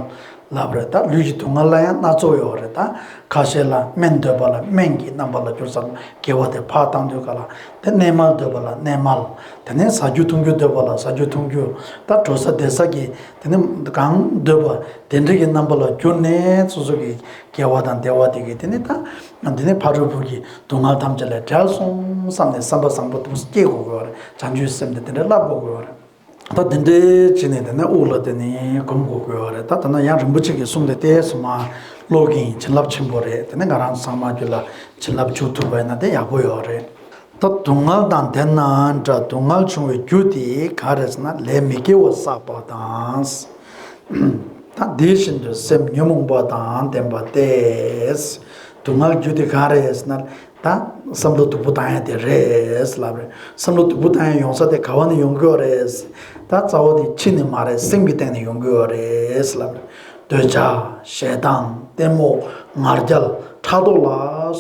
ལབ་རེད། ད་ལུས་ཀྱི་སྡུག་བསྔལ་ལ་ཡང་སྣ་ཚོགས་ཡོད་རེད། ད་ཁ་ཤས་ལ་སྨན་འདོད་པ་ལ་སྨན་གྱི་རྣམ་པ་ལ་གྱུར་ཙམ་དགེ་བ་དེ་ཕར་བཏང་དུས་ག་ལ། དེ་གནས་མལ་འདོད་པ་ལ་གནས་མལ། དེ་ནས་ཟ་རྒྱུ་འཐུང་རྒྱུ་འདོད་པ་ལ་ཟ་རྒྱུ་འཐུང་རྒྱུ། ད་འགྲོ་ས་བསྡད་ས་གི་དེ་ནི་གང་འདོད་པ་དེ་འདྲ་གི་རྣམ་པ་ལ་གྱུར་ནས་སོ་སོ་གི་དགེ་བ་དང་བདེ་བ་དེ་གི་དེ་ནི་ད་དེ་ནི་ཕ་རོལ་པོ་གི་སྡུག་བསྔལ་ཐམས་ཅད་ལས་བྲལ་སོང་བསམ་ནས་བསམ་པ་བཟང་པོ་དེ་སྐྱེ་དགོས་ཀྱི་ཡོད་རེད། བྱང་ཆུབ་སེམས་དེ་དེ་འདྲ་བསླབ་དགོས་ཀྱི་ཡོད་རེད། ད་དེ་འདྲའི་བྱས་ནས་དེ་ནི་དབུགས་ལ་དེ་ནི་སྒོམ་དགོས་ཀྱི་ཡོད་རེད། ད་དེ་ན་ཡང་རིན་པོ་ཆེ་གི་གསུང་དེ་ཏོག་ཙམ་མ་ཀློག་གིན་བྱིན་རླབས་ཆེན་པོ་རེད། དེ་ནི་ང་རང་ཚང་མ་རྒྱུད་ལ་བྱིན་རླབས་འཇུག་ཐུབ་པ་ཡིན་ན་དེ་ཡག་པོ་ཡོད་རེད། ད་སྡུག་བསྔལ་དང་ལྡན་ན་འདྲ། སྡུག་བསྔལ་བྱུང་བའི་རྒྱུ་དེ་ག་རེ་ཟེར་ན་ལས་མི་དགེ་བ་བསགས་པ་དང་། ད་ དེ་བཞིན་དུ་སེམས་ཉོན་མོངས་པ་དང་ལྡན་པ་སྟེ། སྡུག་བསྔལ་རྒྱུ་དེ་གང་རེད་ཟེར་ན། ད་བསམ་བློ་སྡུག་པོ་བཏང་ཡ་དེ་རེད་ལབ་རེད། བསམ་བློ་སྡུག་པོ་བཏང་ཡ་ཡོང་ས་དེ་ག་བ་ནས་ཡོང་གི་ཡོད་རེད། ད་རྩ་བ་དེ་ཕྱི་ནས་མ་རེད། སེམས་ཀྱི་སྟེང་ནས་ཡོང་གི་ཡོད་རེད་ལབ་རེད། འདོད་ཆགས། ཞེ་སྡང་། གཏི་མུག་ང་རྒྱལ། ཕྲག་དོག་ལ་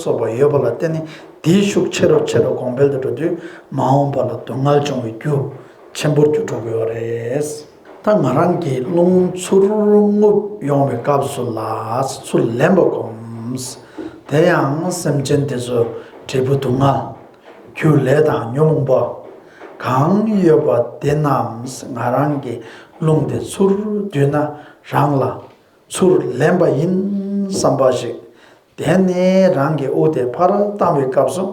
སོགས་པ་ཡོད་པ་ལ་བརྟེན་ནས་དེའི་ཤུགས་ཆེ་རུ་ཆེ་རུ་གོང་འཕེལ་དུ་འགྲོ་དུས་མ་འོངས་པ་ལ་སྡུག་བསྔལ་འབྱུང་བའི་རྒྱུ་ཆེན་པོར་གྱུར་འགྲོ་གི་ཡོད་རེད། ད་ང་རང་གི་རླུང་ཚུར་རྔུབ་ཡོང་བའི་སྐབས་སུ་ལ་ཚུར་ལེན་པ་སྒོམ། དེ་ཡང་སེམས་ཅན་དེ་ཚོ་འབྲས་བུ་སྡུག་བསྔལ། རྒྱུ་ལས་དང་ཉོན་མོངས་པ་གང་ཡོད་པ་དེ་རྣམས་ང་རང་གི་རླུང་དེ་ཚུར་བསྡུས་ན་རང་ལ་ཚུར་ལེན་པ་ཡིན་བསམ་པ་ཞིག་དེ་ནས་རང་གི་དབུགས་དེ་ཕར་བཏང་བའི་སྐབས་སུ་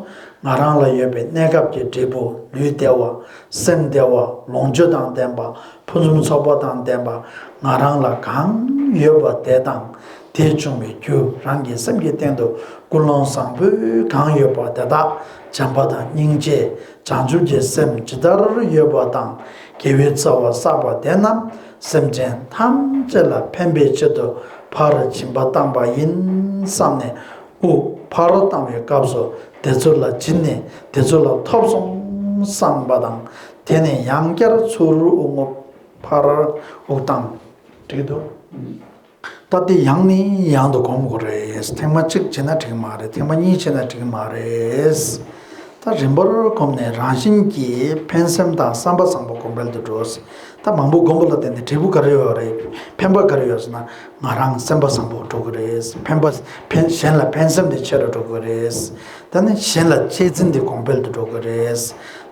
ང་རང་ལ་ཡོད་པའི་གནས་སྐབས་ཀྱི་འབྲས་བུ། ལུས་བདེ་བ། སེམས་བདེ་བ། ལོངས་སྤྱོད་དང་ལྡན་པ། ཕུན་སུམ་ཚོགས་པ་དང་ལྡན་པ། ང་རང་ལ་གང་ཡོད་པ་དེ་དང་དེ་འབྱུང་བའི་རྒྱུ་རང་གི་སེམས་ཀྱི་སྟེང་དུ་ཀུན་སློང་བཟང་པོའི་གང་ཡོད་པ་དེ་དག་བྱམས་པ་དང་སྙིང་རྗེ། བྱང་ཆུབ་ཀྱི་སེམས་ཇི་ལྟར་ཡོད་པ་དང་དགེ་བའི་རྩ་བ་བསགས་པ་དེ་རྣམས་སེམས་ཅན་ཐམས་ཅད་ལ་ཕན་པའི་ཆེད་དུ་ཕར་སྦྱིན་པ་བཏང་པ་ཡིན་བསམ་ནས་དབུགས་ཕར་བཏང་བའི་སྐབས་སུ་དེ་ཚོ་ལ་སྦྱིན་ནས་དེ་ཚོ་ལ་ཐོབ་སོང་བསམ་པ་དང་། དེ་ནས་ཡང་བསྐྱར་ཚུར་དབུགས་རྔུབ། ཕར་དབུགས་བཏང་། འགྲིག་འདུག་ད་དེ་ཡང་ནས་ཡང་དུ་སྒོམ་དགོས་རེད། ཐེངས་མ་གཅིག་བྱས་ན་འགྲིག་མ་རེད། ཐེངས་མ་གཉིས་བྱས་ན་འགྲིག་མ་རེད། ད་རིམ་པར་སྒོམ་ནས་རང་བཞིན་གྱིས་ཕན་སེམས་དང་བསམ་པ་བཟང་པོ་གོང་འཕེལ་དུ་འགྲོ། ད་མང་པོ་སྒོམ་པ་ལ་བརྟེན་ནས་འབྲས་བུ་ག་རེ་ཡོད་རེད། ཕན་པ་ག་རེ་ཡོད་ཟེར་ན། ང་རང་སེམས་པ་བཟང་པོ་འགྲོ་གི་རེད། ཕན་པ་ཕན་གཞན་ལ་ཕན་སེམས་དེ་ཆེ་རུ་འགྲོ་གི་རེད། ད་ནི་གཞན་ལ་གཅེས་འཛིན་དེ་གོང་འཕེལ་དུ་འགྲོ་གི་རེད།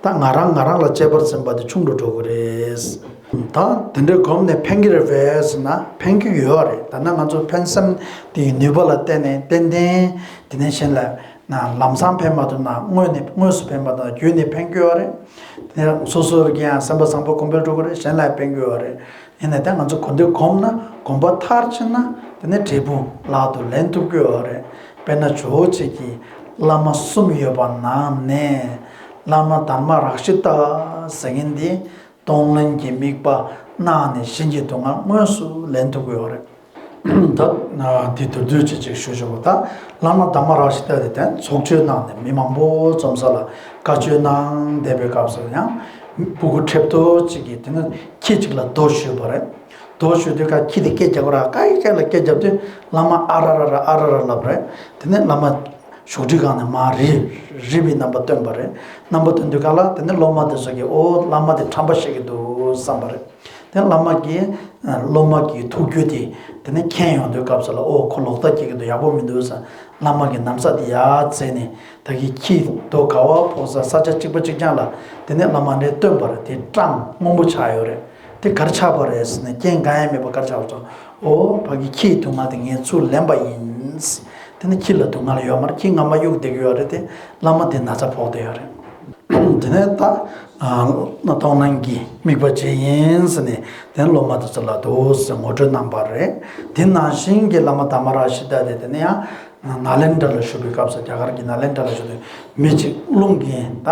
ད་ང་རང་ང་རང་ལ་གཅེས་པར་འཛིན་པ་དེ་ཆུང་དུ་འགྲོ་གི་རེད། ད་དེ་འདྲའི་སྒོམ་ནས་ཕན་གྱི་རེད་པས་ཟེར་ན་ཕན་གྱི་ཡོད་རེད། ད་ནི་ང་ཚོ་ཕན་སེམས་དེའི་ནུས་པ་ལ་བརྟེན་ནས་ཏན་ཏན་དེ་ནས་གཞན་ལ་ན་ལམ་སང་ཕན་མ་ཐུབ་ན་དངོས་ནས་དངོས་སུ་ཕན་པ་དང་བརྒྱུད་ནས་ཕན་གྱི་ཡོད་རེད། དེ་ནས་སོ་སོར་གྱི་ཡང་སེམས་པ་བཟང་པོ་གོང་འཕེལ་འགྲོ་གི་རེད། གཞན་ལ་ཡང་ཕན་གྱི་ཡོད་རེད། ཡིན་ནའི་ད་ང་ཚོ་གོ་འདོད་སྒོམ་ན་སྒོམ་པ་མཐར་ཕྱིན་ན་དེ་ནས་འབྲས་བུ་ལག་ཏུ་ལེན་ཐུབ་ཀྱི་ཡོད་རེད། དཔེར་ན་ཇོ་བོ་རྗེ་གི་བླ་མ་གསུམ་ཡོད་པ་ནང་ནས་བླ་མ་དྷརྨ་རཀྵི་ཏ་ཟེར་མཁན་འདི་གཏོང་ལེན་གྱི་དམིགས་པ་གནང་ནས་གཞན་གྱི་སྡུག་བསྔལ་དངོས་སུ་ལེན་ཐུབ་ཀྱི་ཡོད་རེད། ད་དེ་མདོར་བསྡུས་ཅིག་ཅིག་ཞུ་ཆོག་པ། ད་བླ་མ་དྷརྨ་རཀྵི་ཏ་དེ་དེ་ཚོགས་ཆོས་གནང་ནས་མི་མང་པོ་འཛོམས་ས་ལ་བཀའ་ཆོས་གནང་བསྡད་པའི་སྐབས་སུ་ཡང་སྤུ་གུ་ཁྲེབ་ཏོ་གཅིག་གིས་དེ་ནས་ཁྱི་གཅིག་ལ་རྡོ་གཞུས་པ་རེད། རྡོ་གཞུས་དུས་ཀ་ཁྱི་དེ་སྐད་རྒྱག་གི་ར། ཀའི་ཀའི་ལ་སྐད་རྒྱབ་དུས་བླ་མ་ཨ་ར་ར་ར་ཨ་ར་ར་ལབ་རེད། དེ་ནས་བླ་མ་བཞུགས་ཁྲི་སྒང་ནས་མར་རིལ་རིལ་བའི་རྣམ་པ་སྟོན་པ་རེད། རྣམ་པ་སྟོན་དུས་ཀ་ལ་དེ་ནས་སློབ་མ་དེ་ཚོ་གིས་ཨོ་བླ་མ་དེ་ཁྲམ་པ་བཤད་ཀྱི་འདུག་བསམ་པ་རེད། དེ་བླ་མ་གིས་སློབ་མ་གི་ཐུགས་རྒྱུད་དེ་དེ་ནས་མཁྱེན་ཡོང་དུས་སྐབས་སུ་ལ་ཨོ་ཁོ་ལོག་ལྟ་སྐྱེ་གི་འདུག་ཡག་པོ་མི་འདུག་བསམ། བླ་མ་གི་ན་བཟའ་དེ་ཡར་བཙལ་ནས་ད་གིན་ཁྱི་རྡོ་ག་བ་ཕོག་ས་ས་ཆ་གཅིག་པ་གཅིག་རྐྱང་ལ་དེ་ནས་བླ་མ་འདྲེ་སྟོན་པ་རེད། དེ་སྐྲངས་སྔོན་པོ་ཆགས་ཡོད་རེད། དེ་ག་རེ་ཆགས་པ་རེད་ཟེར་ནས་རྐྱེན་གང་ཡང་མེད་པ་ག་རེ་ཆགས་པ་སོང་། ཨོ་ཕ་གི་ཁྱིའི་སྡུག་བསྔལ་དེ་ངས་ཚུར་ལེན་པ་ཡིན། དེ་ནས་ཁྱི་ལ་སྡུག་བསྔལ་ཡོད་མ་རེད། ཁྱི་རྔ་མ་གཡུག་བསྡད་ཀྱི་ཡོད་རེད། དེ་བླ་མ་དེ་ན་ཚ་ཕོག་བསྡད་ཡོད་རེད། དེ་ནས་ད་ཨ་གཏོང་ལེན་གྱི་དམིགས་པ་བྱས་ཡིན་ཟེར་ནས་དེ་ནས་སློབ་མ་དེ་ཚོ་ལ་འདུག་ཟེར་ངོ་སྤྲོད་གནང་པ་རེད། དེ་ནང་བཞིན་གྱི་བླ་མ་དྷརྨ་རཀྵི་ཏ་དེ་དེ་ནས་ཡང་ནཱ་ལེནྡྲ་ལ་བཞུགས་པའི་སྐབས་སུ་རྒྱ་གར་གྱི་ནཱ་ལེནྡྲ་ལ་བཞུགས་དུས་མི་གཅིག་རླུང་གིས་ད་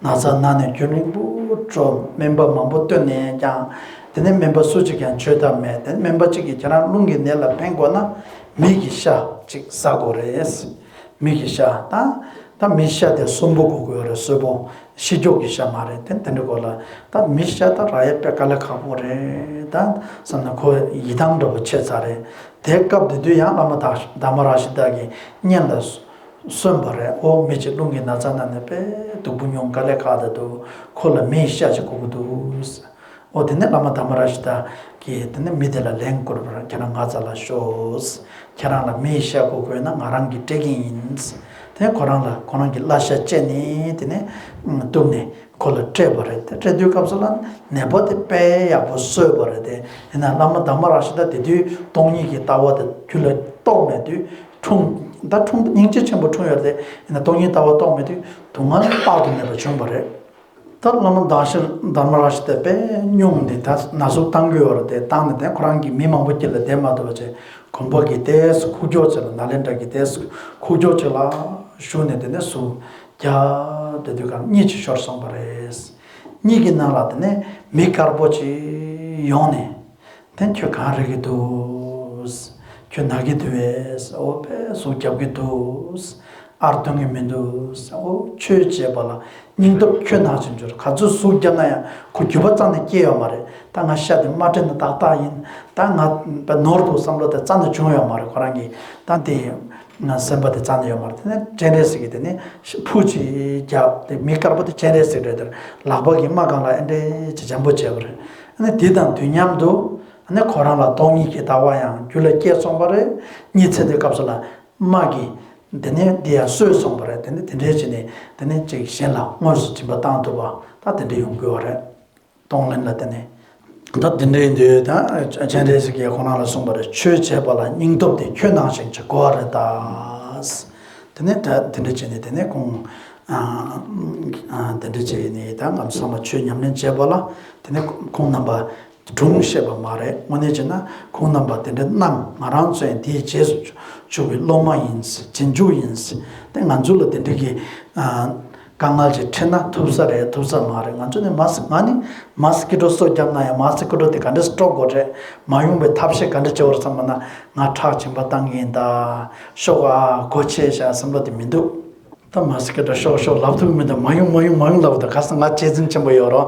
ན་ཚ་ན་ནས་རྒྱུན་རིང་པོ་འགྲོ། སྨན་པ་མང་པོ་བསྟེན་ནས་ཀྱང་དེ་ནས་སྨན་པ་སུ་གཅིག་ཀྱང་བཅོས་ཐབས་མེད། དེ་ནས་སྨན་པ་གཅིག་གིས་ཁྱེད་རང་རླུང་གི་ནད་ལ་ཕན་དགོས་ན་མེ་གི་ཤ་གཅིག་ཟ་དགོས་རེད། མེ་གི་ཤ་དང་། ད་མེ་ཤ་དེ་གསོན་པོ་དགོས་ཀྱི་ཡོད་རེད། གསོན་པོ་ཤི་མགྱོགས་ཀྱི་ཤ་མ་རེད། དེ་དེ་འདྲ་དགོས་ལ། ད་མེ་ཤ་ད་རག་ཡ་དཔེ་དཀའ་ལས་ཁག་པོ་རེད། ད་བསམ་ན་ཁོ་ཡི་དམ་འདྲ་པོ་བྱས་ཚར་རེད། དེ་སྐབས་དེ་དུས་ཡང་བླ་མ་དྷརྨ་རཀྵི་ཏ་གི་སྙན་ལ་གསོན་པ་རེད། ཨོ་མི་གཅིག་རླུང་གི་ན་ཚ་ན་ནས་དཔེ་སྡུག་པོ་མྱོང་། དཀའ་ལས་ཁག་དེ་འདུག་ཁོ་ལ་མེ་ཤ་ཅིག་དགོས་ཀྱི་འདུག་ཨོ་དེ་ནས་བླ་མ་དྷརྨ་རཀྵི་ཏ་གིས་དེ་ནས་མེ་དེ་ལ་ལན་བསྐུར་བར་ཁྱེད་རང་ང་རྩ་ལ་ཤོག་ཁྱེད་རང་ལ་མེ་ཤ་དགོས་དགོས་ན་ང་རང་གིས་སྤྲད་ཀྱི་ཡིན། དེ་ཁོ་རང་ལ་ཁོ་རང་གི་བླ་ཤ་བཅད་ནས་དེ་ནས་གཏུབས་ནས་ཁོ་ལ་སྤྲད་པ་རེད། དེ་སྤྲད་དུས་སྐབས་སུ་ལ་ནད་པ་དེ་དཔེ་ཡག་པོ་གསོས་པ་རེད། དེ་ཡིན་ན་བླ་མ་དྷརྨ་རཀྵི་ཏ་དེ་དུས་སྟོང་ཉིད་ཀྱི་ལྟ་བ་དེ་རྒྱུད་ལ་རྟོགས་མེད་དུས་འཁྲུངས། ད་འཁྲུངས་སྙིང་རྗེ་ཆེན་པོ་འཁྲུངས་ཡོད་རེད། དེ་ཡིན་ན་སྟོང་ཉིད་ལྟ་བ་རྟོགས་མེད་དུས་སྡུག་བསྔལ་དཔག་ཏུ་མེད་པ་བྱུང་བ་རེད། ད་བླ་མ་དྷརྨ་རཀྵི་ཏ་དཔེ་སྙུང་ནས་ད་ན་ཟུག་བཏང་གི་ཡོད་རེད། དེ་བཏང་ནས་དེ་ཁོ་རང་གིས་མི་མང་པོ་དཀྱིལ་ལ་བསྡད་མ་ཐུབ་པ་བྱས་དགོན་པ་གི་ཏོག་ཙམ་ཁུག་ཀྱོག་ཅིག་ལ་ནཱ་ལེནྡྲ་གི་ཏོག་ཙམ་ཁུག་ཀྱོག་ཅིག་ལ་བཞུགས་ནས་དེ་ནས་ཟུག་རྒྱག་བསྡད་དུས་གང་གཉིད་ཅིག་ཤོར་སོང་བ་རེད། གཉིད་ཀྱི་ནང་ལ་དེ་ནས་མི་དཀར་པོ་ཅིག་ཡོང་ནས། དེ་ཁྱོད་གང་རེག་གི་འདུག་ཁྱོད་ན་གི་འདུག་བས། འོ་དཔེ་ཟུག་རྒྱབ་ཀྱི་འདུག་ཨར་གཏོང་གི་མི་འདུག་འོ་ཆོས་བྱེད་པ་ལ་སྙིང་སྟོབས་ཁྱོད་ནང་བཞིན་འབྱོར། ག་ཚོད་ཟུག་བརྒྱབ་ན་ཡང་ཁོ་འགྱོད་པ་རྩ་ནས་སྐྱེ་ཡོད་མ་རེད། ད་ང་ཤ་དེ་མ་སྤྲད་ན་ཏག་ཏག་ཡིན། ད་ང་ནོར་འདུག་བསམ་བློ་དེ་རྩ་ནས་བྱུང་ཡོད་མ་རེད། ཁོ་རང་གིས་ད་དེ་ང་སེམས་པ་དེ་རྩ་ནས་ཡོད་མ་རེད། དེ་ནས་སྤྱན་རས་གཟིགས་ཀྱིས་དེ་ནས་ཕུ་ཅིག་རྒྱབ། དེ་མི་དཀར་པོ་དེ་སྤྱན་རས་གཟིགས་རེད། དེར་ལག་པ་གིས་རྨ་སྒང་ལ་ཨེ་འདྲས་ཅིག་འཇམ་པོ་བྱས་པ་རེད། ཨ་ནི་དེ་དང་དུས་མཉམ་དུ་ཨ་ནི་ཁོ་རང་ལ་སྟོང་ཉིད་ཀྱི་ལྟ་བ་ཡང་རྒྱུད་ལ་སྐྱེས་སོང་བ་རེད། གཉིད་ཚད་དེ་སྐབས་སུ་ལ་རྨ་གིས་དེ་ནས་འདི་ཡང་གསོས་སོང་བ་རེད། དེ་ནས་དེ་འདྲའི་བྱས་ནས་དེ་ནས་ཅིག་གཞན་ལ་དངོས་སུ་སྦྱིན་པ་བཏང་ཐུབ་པ་ད་དེ་འདྲ་ཡོང་དགོས་བ་རེད། གཏོང་ལེན་ལ་བརྟེན་ནས། ད་དེ་འདྲའི་དུས་ད་སྤྱན་རས་གཟིགས་ཀྱིས་ཁོ་རང་ལ་གསུངས་པ་རེད། ཆོས་བྱེད་པ་ལ་སྙིང་སྟོབས་དེ་ཁྱོད་ནང་བཞིན་ཅིག་དགོས་པ་རེད་ད། དེ་ནས་ད་དེ་འདྲ་བྱས་ནས་དེ་ནས་ཁོང་ཨ་ཨ་དེ་འདྲ་བྱས་ནས་ད་ང་ཚོ་ཚང་མ་ཆོས་ཉམས་ལེན་བྱེད་པ་ལ་དེ་ནས་ཁོང་རྣམ་པ་སྒྲུང་བཤད་པ་མ་རེད། དངོས་གནས་བྱས་ན་ཁོང་རྣམ་པ་དེ་འདྲ་གནང་། ང་རང་ཚོ་ཡང་དེའི་རྗེས་སུ་ཆུག་པའི་སློབ་མ་ཡིན། རྗེས་འཇུག་ཡིན། དེ་ང་ཚོ་ལ་དེ་འདྲ་གི་ཨ། དཀའ་ངལ་ཅིག་འཕྲད་ན་ཐུབ་ས་རེད། ཐུབ་ས་མ་རེད། ང་ཚོ་ནི་མ་ང་ནི་མ་སི་ཀི་ཊོ་སོ་བརྒྱབ་ན་ཡང་མ་སི་ཀི་ཊོ་དེ་ག་འདྲ་སྲོག་དགོས་རེད། མ་ཡོང་བའི་ཐབས་ཤེས་ག་འདྲ་བྱེད་དགོས་རེད་བསམ་པ་ན་ང་ཁྲག་སྦྱིན་པ་བཏང་གི་ཡིན་ད། ཤོག་ཨ་གོ་ཆེ་ཤག་བསམ་བློ་དེ་མི་འདུག་ད་མ་སི་ཀི་ཊོ་ཤོག་ཤོག་ལབ་ཐུབ་མི་འདུག་མ་ཡོང་མ་ཡོང་མ་ཡོང་ལབ་ད་ག་ས་ང་གཅེས་འཛིན་ཆེན་པོ་ཡོད་རོ།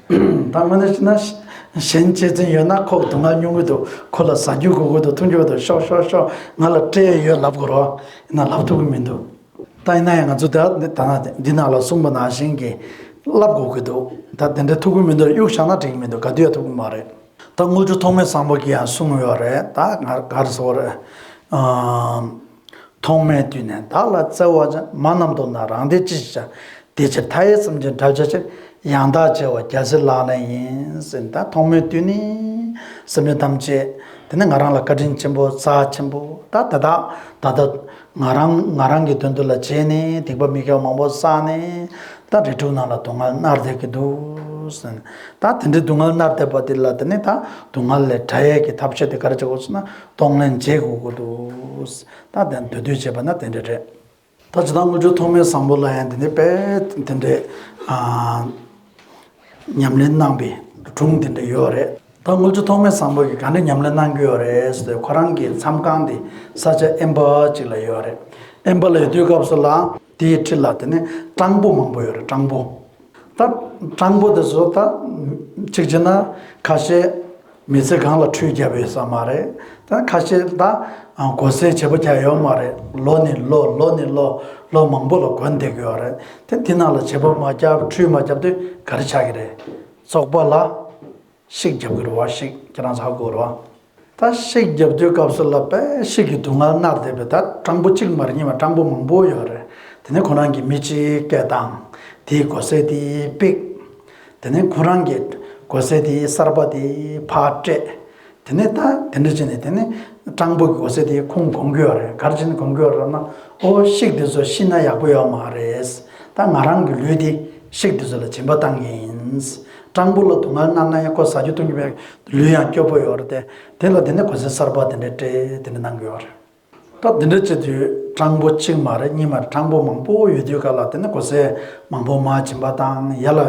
ད་དངོས་གནས་བྱས་ན་གཞན་གཅེས་འཛིན་ཡོད་ན་ཁོ་སྡུག་བསྔལ་མྱོང་གི་འདུག་ཁོ་ལ་ཟ་རྒྱུ་དགོས་ཀྱི་འདུག་འཐུང་རྒྱུ་དགོས་འདུག་ཤོག་ཤོག་ཤོག་ང་ལ་སྤྲད་ཡོད་ལབ་དགོས་རོ། ཡིན་ན་ལབ་ཐུབ་ཀྱི་མི་འདུག་ད་ཡིན་ན་ཡང་ང་ཚོ་ད་ད་འདི་ནང་ལ་གསུངས་པ་ནང་བཞིན་གྱི་བསླབ་དགོས་ཀྱི་འདུག་ད་དེ་འདྲ་ཐུབ་ཀྱི་མི་འདུག་གཡུག་བཞག་ན་འགྲིག་གི་མི་འདུག་ག་དུས་ཡང་ཐུབ་ཀྱི་མ་རེད། ད་དངུལ་ཆུ་ཐོགས་མེད་བཟང་པོ་གིས་ཡང་གསུངས་ཡོད་རེད། ད་ང་ག་རེ་ཟེར་དགོས་རེད། ཨ། ཐོགས་མེད་དུས་ནས་བདག་ལ་བརྩེ་བ་ཅན། མ་རྣམས་མཐོང་ན་རང་བདེ་ཅི་ཞིག་བྱ། དེ་ཕྱིར་མཐའ་ཡས་སེམས་ཅན་བསྒྲལ་བྱའི་ཕྱིར། ཡང་དག་བྱེ་བ་རྒྱལ་སྲས་ལག་ལེན་ཡིན། ཟེར་ད་ཐོགས་མེད་དུས་ནས་སེམས་ཅན་ཐམས་ཅད་དེ་ནི་ང་རང་ལ་བཀའ་དྲིན་ཆེན་པོ་རྩ་ཆེན་པོ་ད་དེ་དག་ད་ལྟ་ང་རང་ང་རང་གི་དོན་དུ་ལ་བྱས་ནས་སྡིག་པ་མི་དགེ་བ་མང་པོ་བསགས་ནས་ད་རིགས་དྲུག་ནང་ལ་སྡུག་བསྔལ་མནར་བསྡད་ཀྱི་འདུག་ཟེར། ད་དེ་འདྲའི་སྡུག་བསྔལ་མནར་བསྡད་པ་དེ་ལ་དེ་ནི་ད་སྡུག་བསྔལ་ལས་བྲལ་ཡས་ཀྱི་ཐབས་ཤེས་དེ་ག་རེ་བྱེད་དགོས་ཟེར་ན་གཏོང་ལེན་བྱེད་དགོས་ཀྱི་འདུག་ད་དེ་འདོད་འདོད་བྱས་པ་ན་དེ་འདྲ་རེད། ད་ཇི་ལྟར་དངུལ་ཆུ་ཐོགས་མེད་བཟང་པོ་ལ་ཡང་དེ་འདྲའི་དཔེ་དེ་འདྲའི་ཨ་ཉམས་ལེན་གནང་བའི་སྒྲུང་དེ་འདྲ་ཡོད་རེད། ད་དངུལ་ཆུ་ཐོགས་མེད་བཟང་པོ་གིས་ག་འདྲ་ཉམས་ལེན་གནང་གི་ཡོད་རེད་ཟེར་དུས་ཁོ་རང་གི་མཚམས་ཁང་དེ་ས་ཆ་དབེན་པ་ཅིག་ལ་ཡོད་རེད། དབེན་པ་ལ་ཡོད་དུས་སྐབས་སུ་ལ་དེའི་འཁྲིས་ལ་དེ་ནས་སྤྲང་པོ་མང་པོ་ཡོད་རེད། སྤྲང་པོ། ད་སྤྲང་པོ་དེ་ཚོ་ད་གཅིག་བྱས་ན་ཁ་ཤས། མི་ཚེ་གང་ལ་ཁྲུས་བརྒྱབ་ཡོད་ས་མ་རེད། ད་ཁ་ཤས་ད་གོ་ས་བྱེད་པོ་རྒྱག་ཡོད་མ་རེད། ལོ་ནས་ལོ་ལོ་ནས་ལོ་ལོ་མང་པོ་ལ་གོན་བསྡད་ཀྱི་ཡོད་རེད། དེ་དེ་ནང་ལ་བྱེད་པོ་མ་བརྒྱབ་ཁྲུས་མ་བརྒྱབ་དུས་ག་རེ་ཆགས་ཀྱི་རེད། བཙོག་པ་ལ་ཤིག་བརྒྱབ་ཀྱི་རེད་བ། ཤིག་ཁྱེད་རང་ཚོ་ཧ་གོ་རེད་བ། ད་ཤིག་བརྒྱབ་དུས་སྐབས་སུ་ལ་དཔེ་ཤིག་གི་སྡུག་བསྔལ་མནར་བསྡད་པའི་ད་སྤྲང་པོ་གཅིག་མ་རེད། སྙིང་མ་སྤྲང་པོ་མང་པོ་ཡོད་རེད། དེ་ནས་ཁོ་རང་གིས་མི་གཅིག་སྐད་བཏང་། དེའི་གོ་ས་དེ་ཕིག་དེ་ནས་ཁོ་རང་གི་གོ་ས་དེ་གསར་པ་དེ་ཕར་སྤྲད། དེ་ནས་ད་དེ་འདྲ་བྱས་ནས་དེ་ནས་སྤྲང་པོ་གི་གོ་ས་དེ་ཁོང་གོན་གྱི་ཡོད་རེད། ག་རེ་བྱས་ནས་གོན་གྱི་ཡོད་རེད་ལབ་ན། ཨོ་ཤིག་དེ་ཚོ་ཤི་ན་ཡག་པོ་ཡོད་མ་རེད། ད་ང་རང་གི་ལུས་དེ་ཤིག་དེ་ཚོ་ལ་སྦྱིན་པ་བཏང་གི་ཡིན། སྤྲང་པོ་ལ་སྡུག་བསྔལ་མནར་ན་ཡང་ཁོ་ཟ་རྒྱུ་འཐུང་རྒྱུ་མེད། ལུས་ཡང་སྐྱོ་པོ་ཡོད་རེད་དེ། དེ་ལ་དེ་ནས་གོ་ས་གསར་པ་དེ་འདྲ་སྤྲད་དེ་འདྲ་གནང་གི་ཡོད་རེད། ད་དེ་འདྲ་བྱེད་དུས་སྤྲང་པོ་གཅིག་མ་རེད། གཉིས་མ་རེད། སྤྲང་པོ་མང་པོ་ཡོད་དུས་ག་ལ་དེ་ནས་གོ་ས་མང་པོ་མར་སྦྱིན་པ་བཏང་། ཡར་ལ་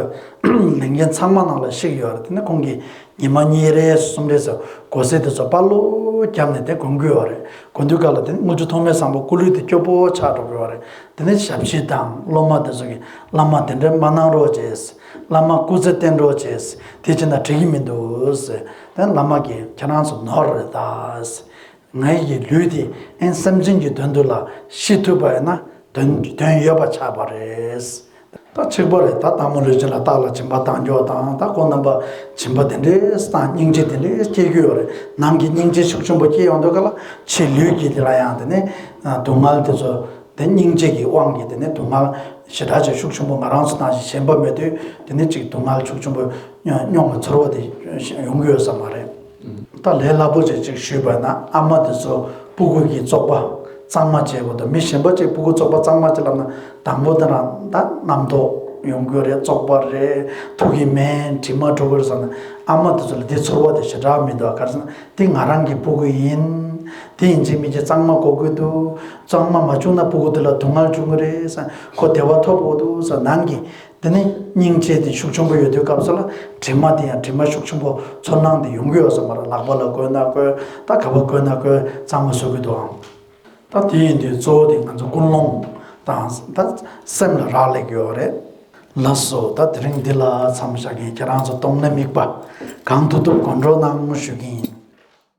ལེན་མཁན་ཚང་མ་ནང་ལ་ཤིག་ཡོད་རེད། དེ་ནས་ཁོང་གིས་ཉི་མ་གཉིས་རེ་གསུམ་རེ་ཙམ་གོ་ས་དེ་ཚོ་སྤར་ལོ་བརྒྱབ་ནས་དེ་གོན་གྱི་ཡོད་རེད། གོན་དུས་ག་ལ་དེ་ནས་དངུལ་ཆུ་ཐོགས་མེད་བཟང་པོ་སྐུ་ལུས་དེ་སྐྱོ་པོ་ཆགས་འགྲོ་གི་ཡོད་རེད། དེ་ནས་ཞབས་ཕྱི་དང་སློབ་མ་དེ་ཚོ་གིས་བླ་མ་དེ་འདྲ་མ་གནང་རོགས་བྱས། བླ་མ་སྐུ་ཚེ་བརྟན་རོགས་བྱས། དེ་བྱས་ན་འགྲིག་གི་མི་འདུག་ཟེར། དེ་བླ་མ་གིས་ཁྱེད་རང་ཚོ་ནོར་རེད་ད། ངའི་གི་ལུས་དེ་ཨེ་སེམས་ཅན་གྱི་དོན་དུ་ལ་ཤི་ཐུབ་པ་ཡིན་ན་དོན་དོན་ཡོད་པ་ཆགས་པ་རེད། ད་གཅིག་པ་རེད། ད་སྟག་མོ་ལུས་སྦྱིན་ལ་སྟག་ལ་སྦྱིན་པ་བཏང་རྒྱུ་དང་། ད་ཁོང་རྣམ་པ་སྦྱིན་པ་དེ་འདྲའི་བཏང་། སྙིང་རྗེ་དེ་འདྲའི་སྐྱེ་རྒྱུ་ཡོད་རེད། ནང་གི་སྙིང་རྗེ་ཤུགས་ཆེན་པོ་སྐྱེ་ཡོང་དུས་ག་ལ་ཕྱི་ལུས་ཀྱི་དེ་ལ་ཡང་དེ་ནས་སྡུག་བསྔལ་དེ་ཚོ། དེ་སྙིང་རྗེ་གི་དབང་གིས་དེ་ནས་སྡུག་བསྔལ་ཞེ་དྲག་ཅིག་ཤུགས་ཆེན་པོ། ང་རང་ཚོ་ནང་བཞིན་ཞེན་པ་མེད་དུས་དེ་ནས་ཅིག་སྡུག་བསྔལ་ཤུགས་ཆེན་པོ་མྱོང་བའི་ཚོར་བ་དེ་ཡོང་གི་ཡོད་ས་མ་རེད། ད་ལས་སླ་པོ་ཅིག་ཅིག་ཞུས་པ་ན་ཨ་མ་དེ་ཚོ་སྤུ་གུ་གི་བཙོག་པ་གཙང་མ་བྱེད་དགོས་འདུག་མི་གཞན་པ་ཅིག་སྤུ་གུ་བཙོག་པ་གཙང་མ་བྱེད་ལབ་ན་དང་པོ་དེ་རང་ད་རྣམ་རྟོག་ཡོང་གི་ཡོད་རེད། བཙོག་པ་རེད། ཐུག་གི་མེད། དྲི་མ་བྲོ་གི་རེད་ཟེར་ན་ཨ་མ་དེ་ཚོ་ལ་དེ་ཚོར་བ་དེ་ཞེ་དྲག་མི་འདུག་ག་རེ་ཟེར་ན། དེ་ང་རང་གི་སྤུ་གུ་ཡིན། དེ་ཡིན་གཅིག་མིན་གཅིག་གཙང་མ་དགོས་ཀྱི་འདུག་གཙང་མ་མ་བྱུང་ན་སྤུ་གུ་དེ་ལ་སྡུག་བསྔལ་འབྱུང་གི་རེད་ཟེར། ཁོ་བདེ་བ་ཐོབ་དགོས་འདུག་ཟེར། ནང་གི་ དེ་ནས་སྙིང་རྗེ་དེ་ཤུགས་ཆེན་པོ་ཡོད་དུས་སྐབས་སུ་ལ་དྲི་མ་དེ་ཡང་དྲི་མ་ཤུགས་ཆེན་པོ་ཚོར་སྣང་དེ་ཡོང་གི་ཡོད་ས་མ་རེད། ལག་པ་ལ་བཀོད་ན་བཀོད། ད་ག་པར་བཀོད་ན་བཀོད། གཙང་མ་བཟོ་གི་འདུག་ཨང་། ད་དེ་ཡིན་དུས་གཙོ་བོ་དེ་ང་ཚོ་ཀུན་སློང་དང་ད་སེམས་ལ་རག་ལས་ཀྱི་ཡོད་རེད། ལགས་སོ། ད་དེ་རིང་འདི་ལ་མཚམས་བཞག་གིན། ཁྱེད་རང་ཚོ་སྟོང་གནས་དམིགས་པ་གང་ཐུབ་ཐུབ་སྒོམ་རོགས་གནང་ཞུ་གི་ཡིན།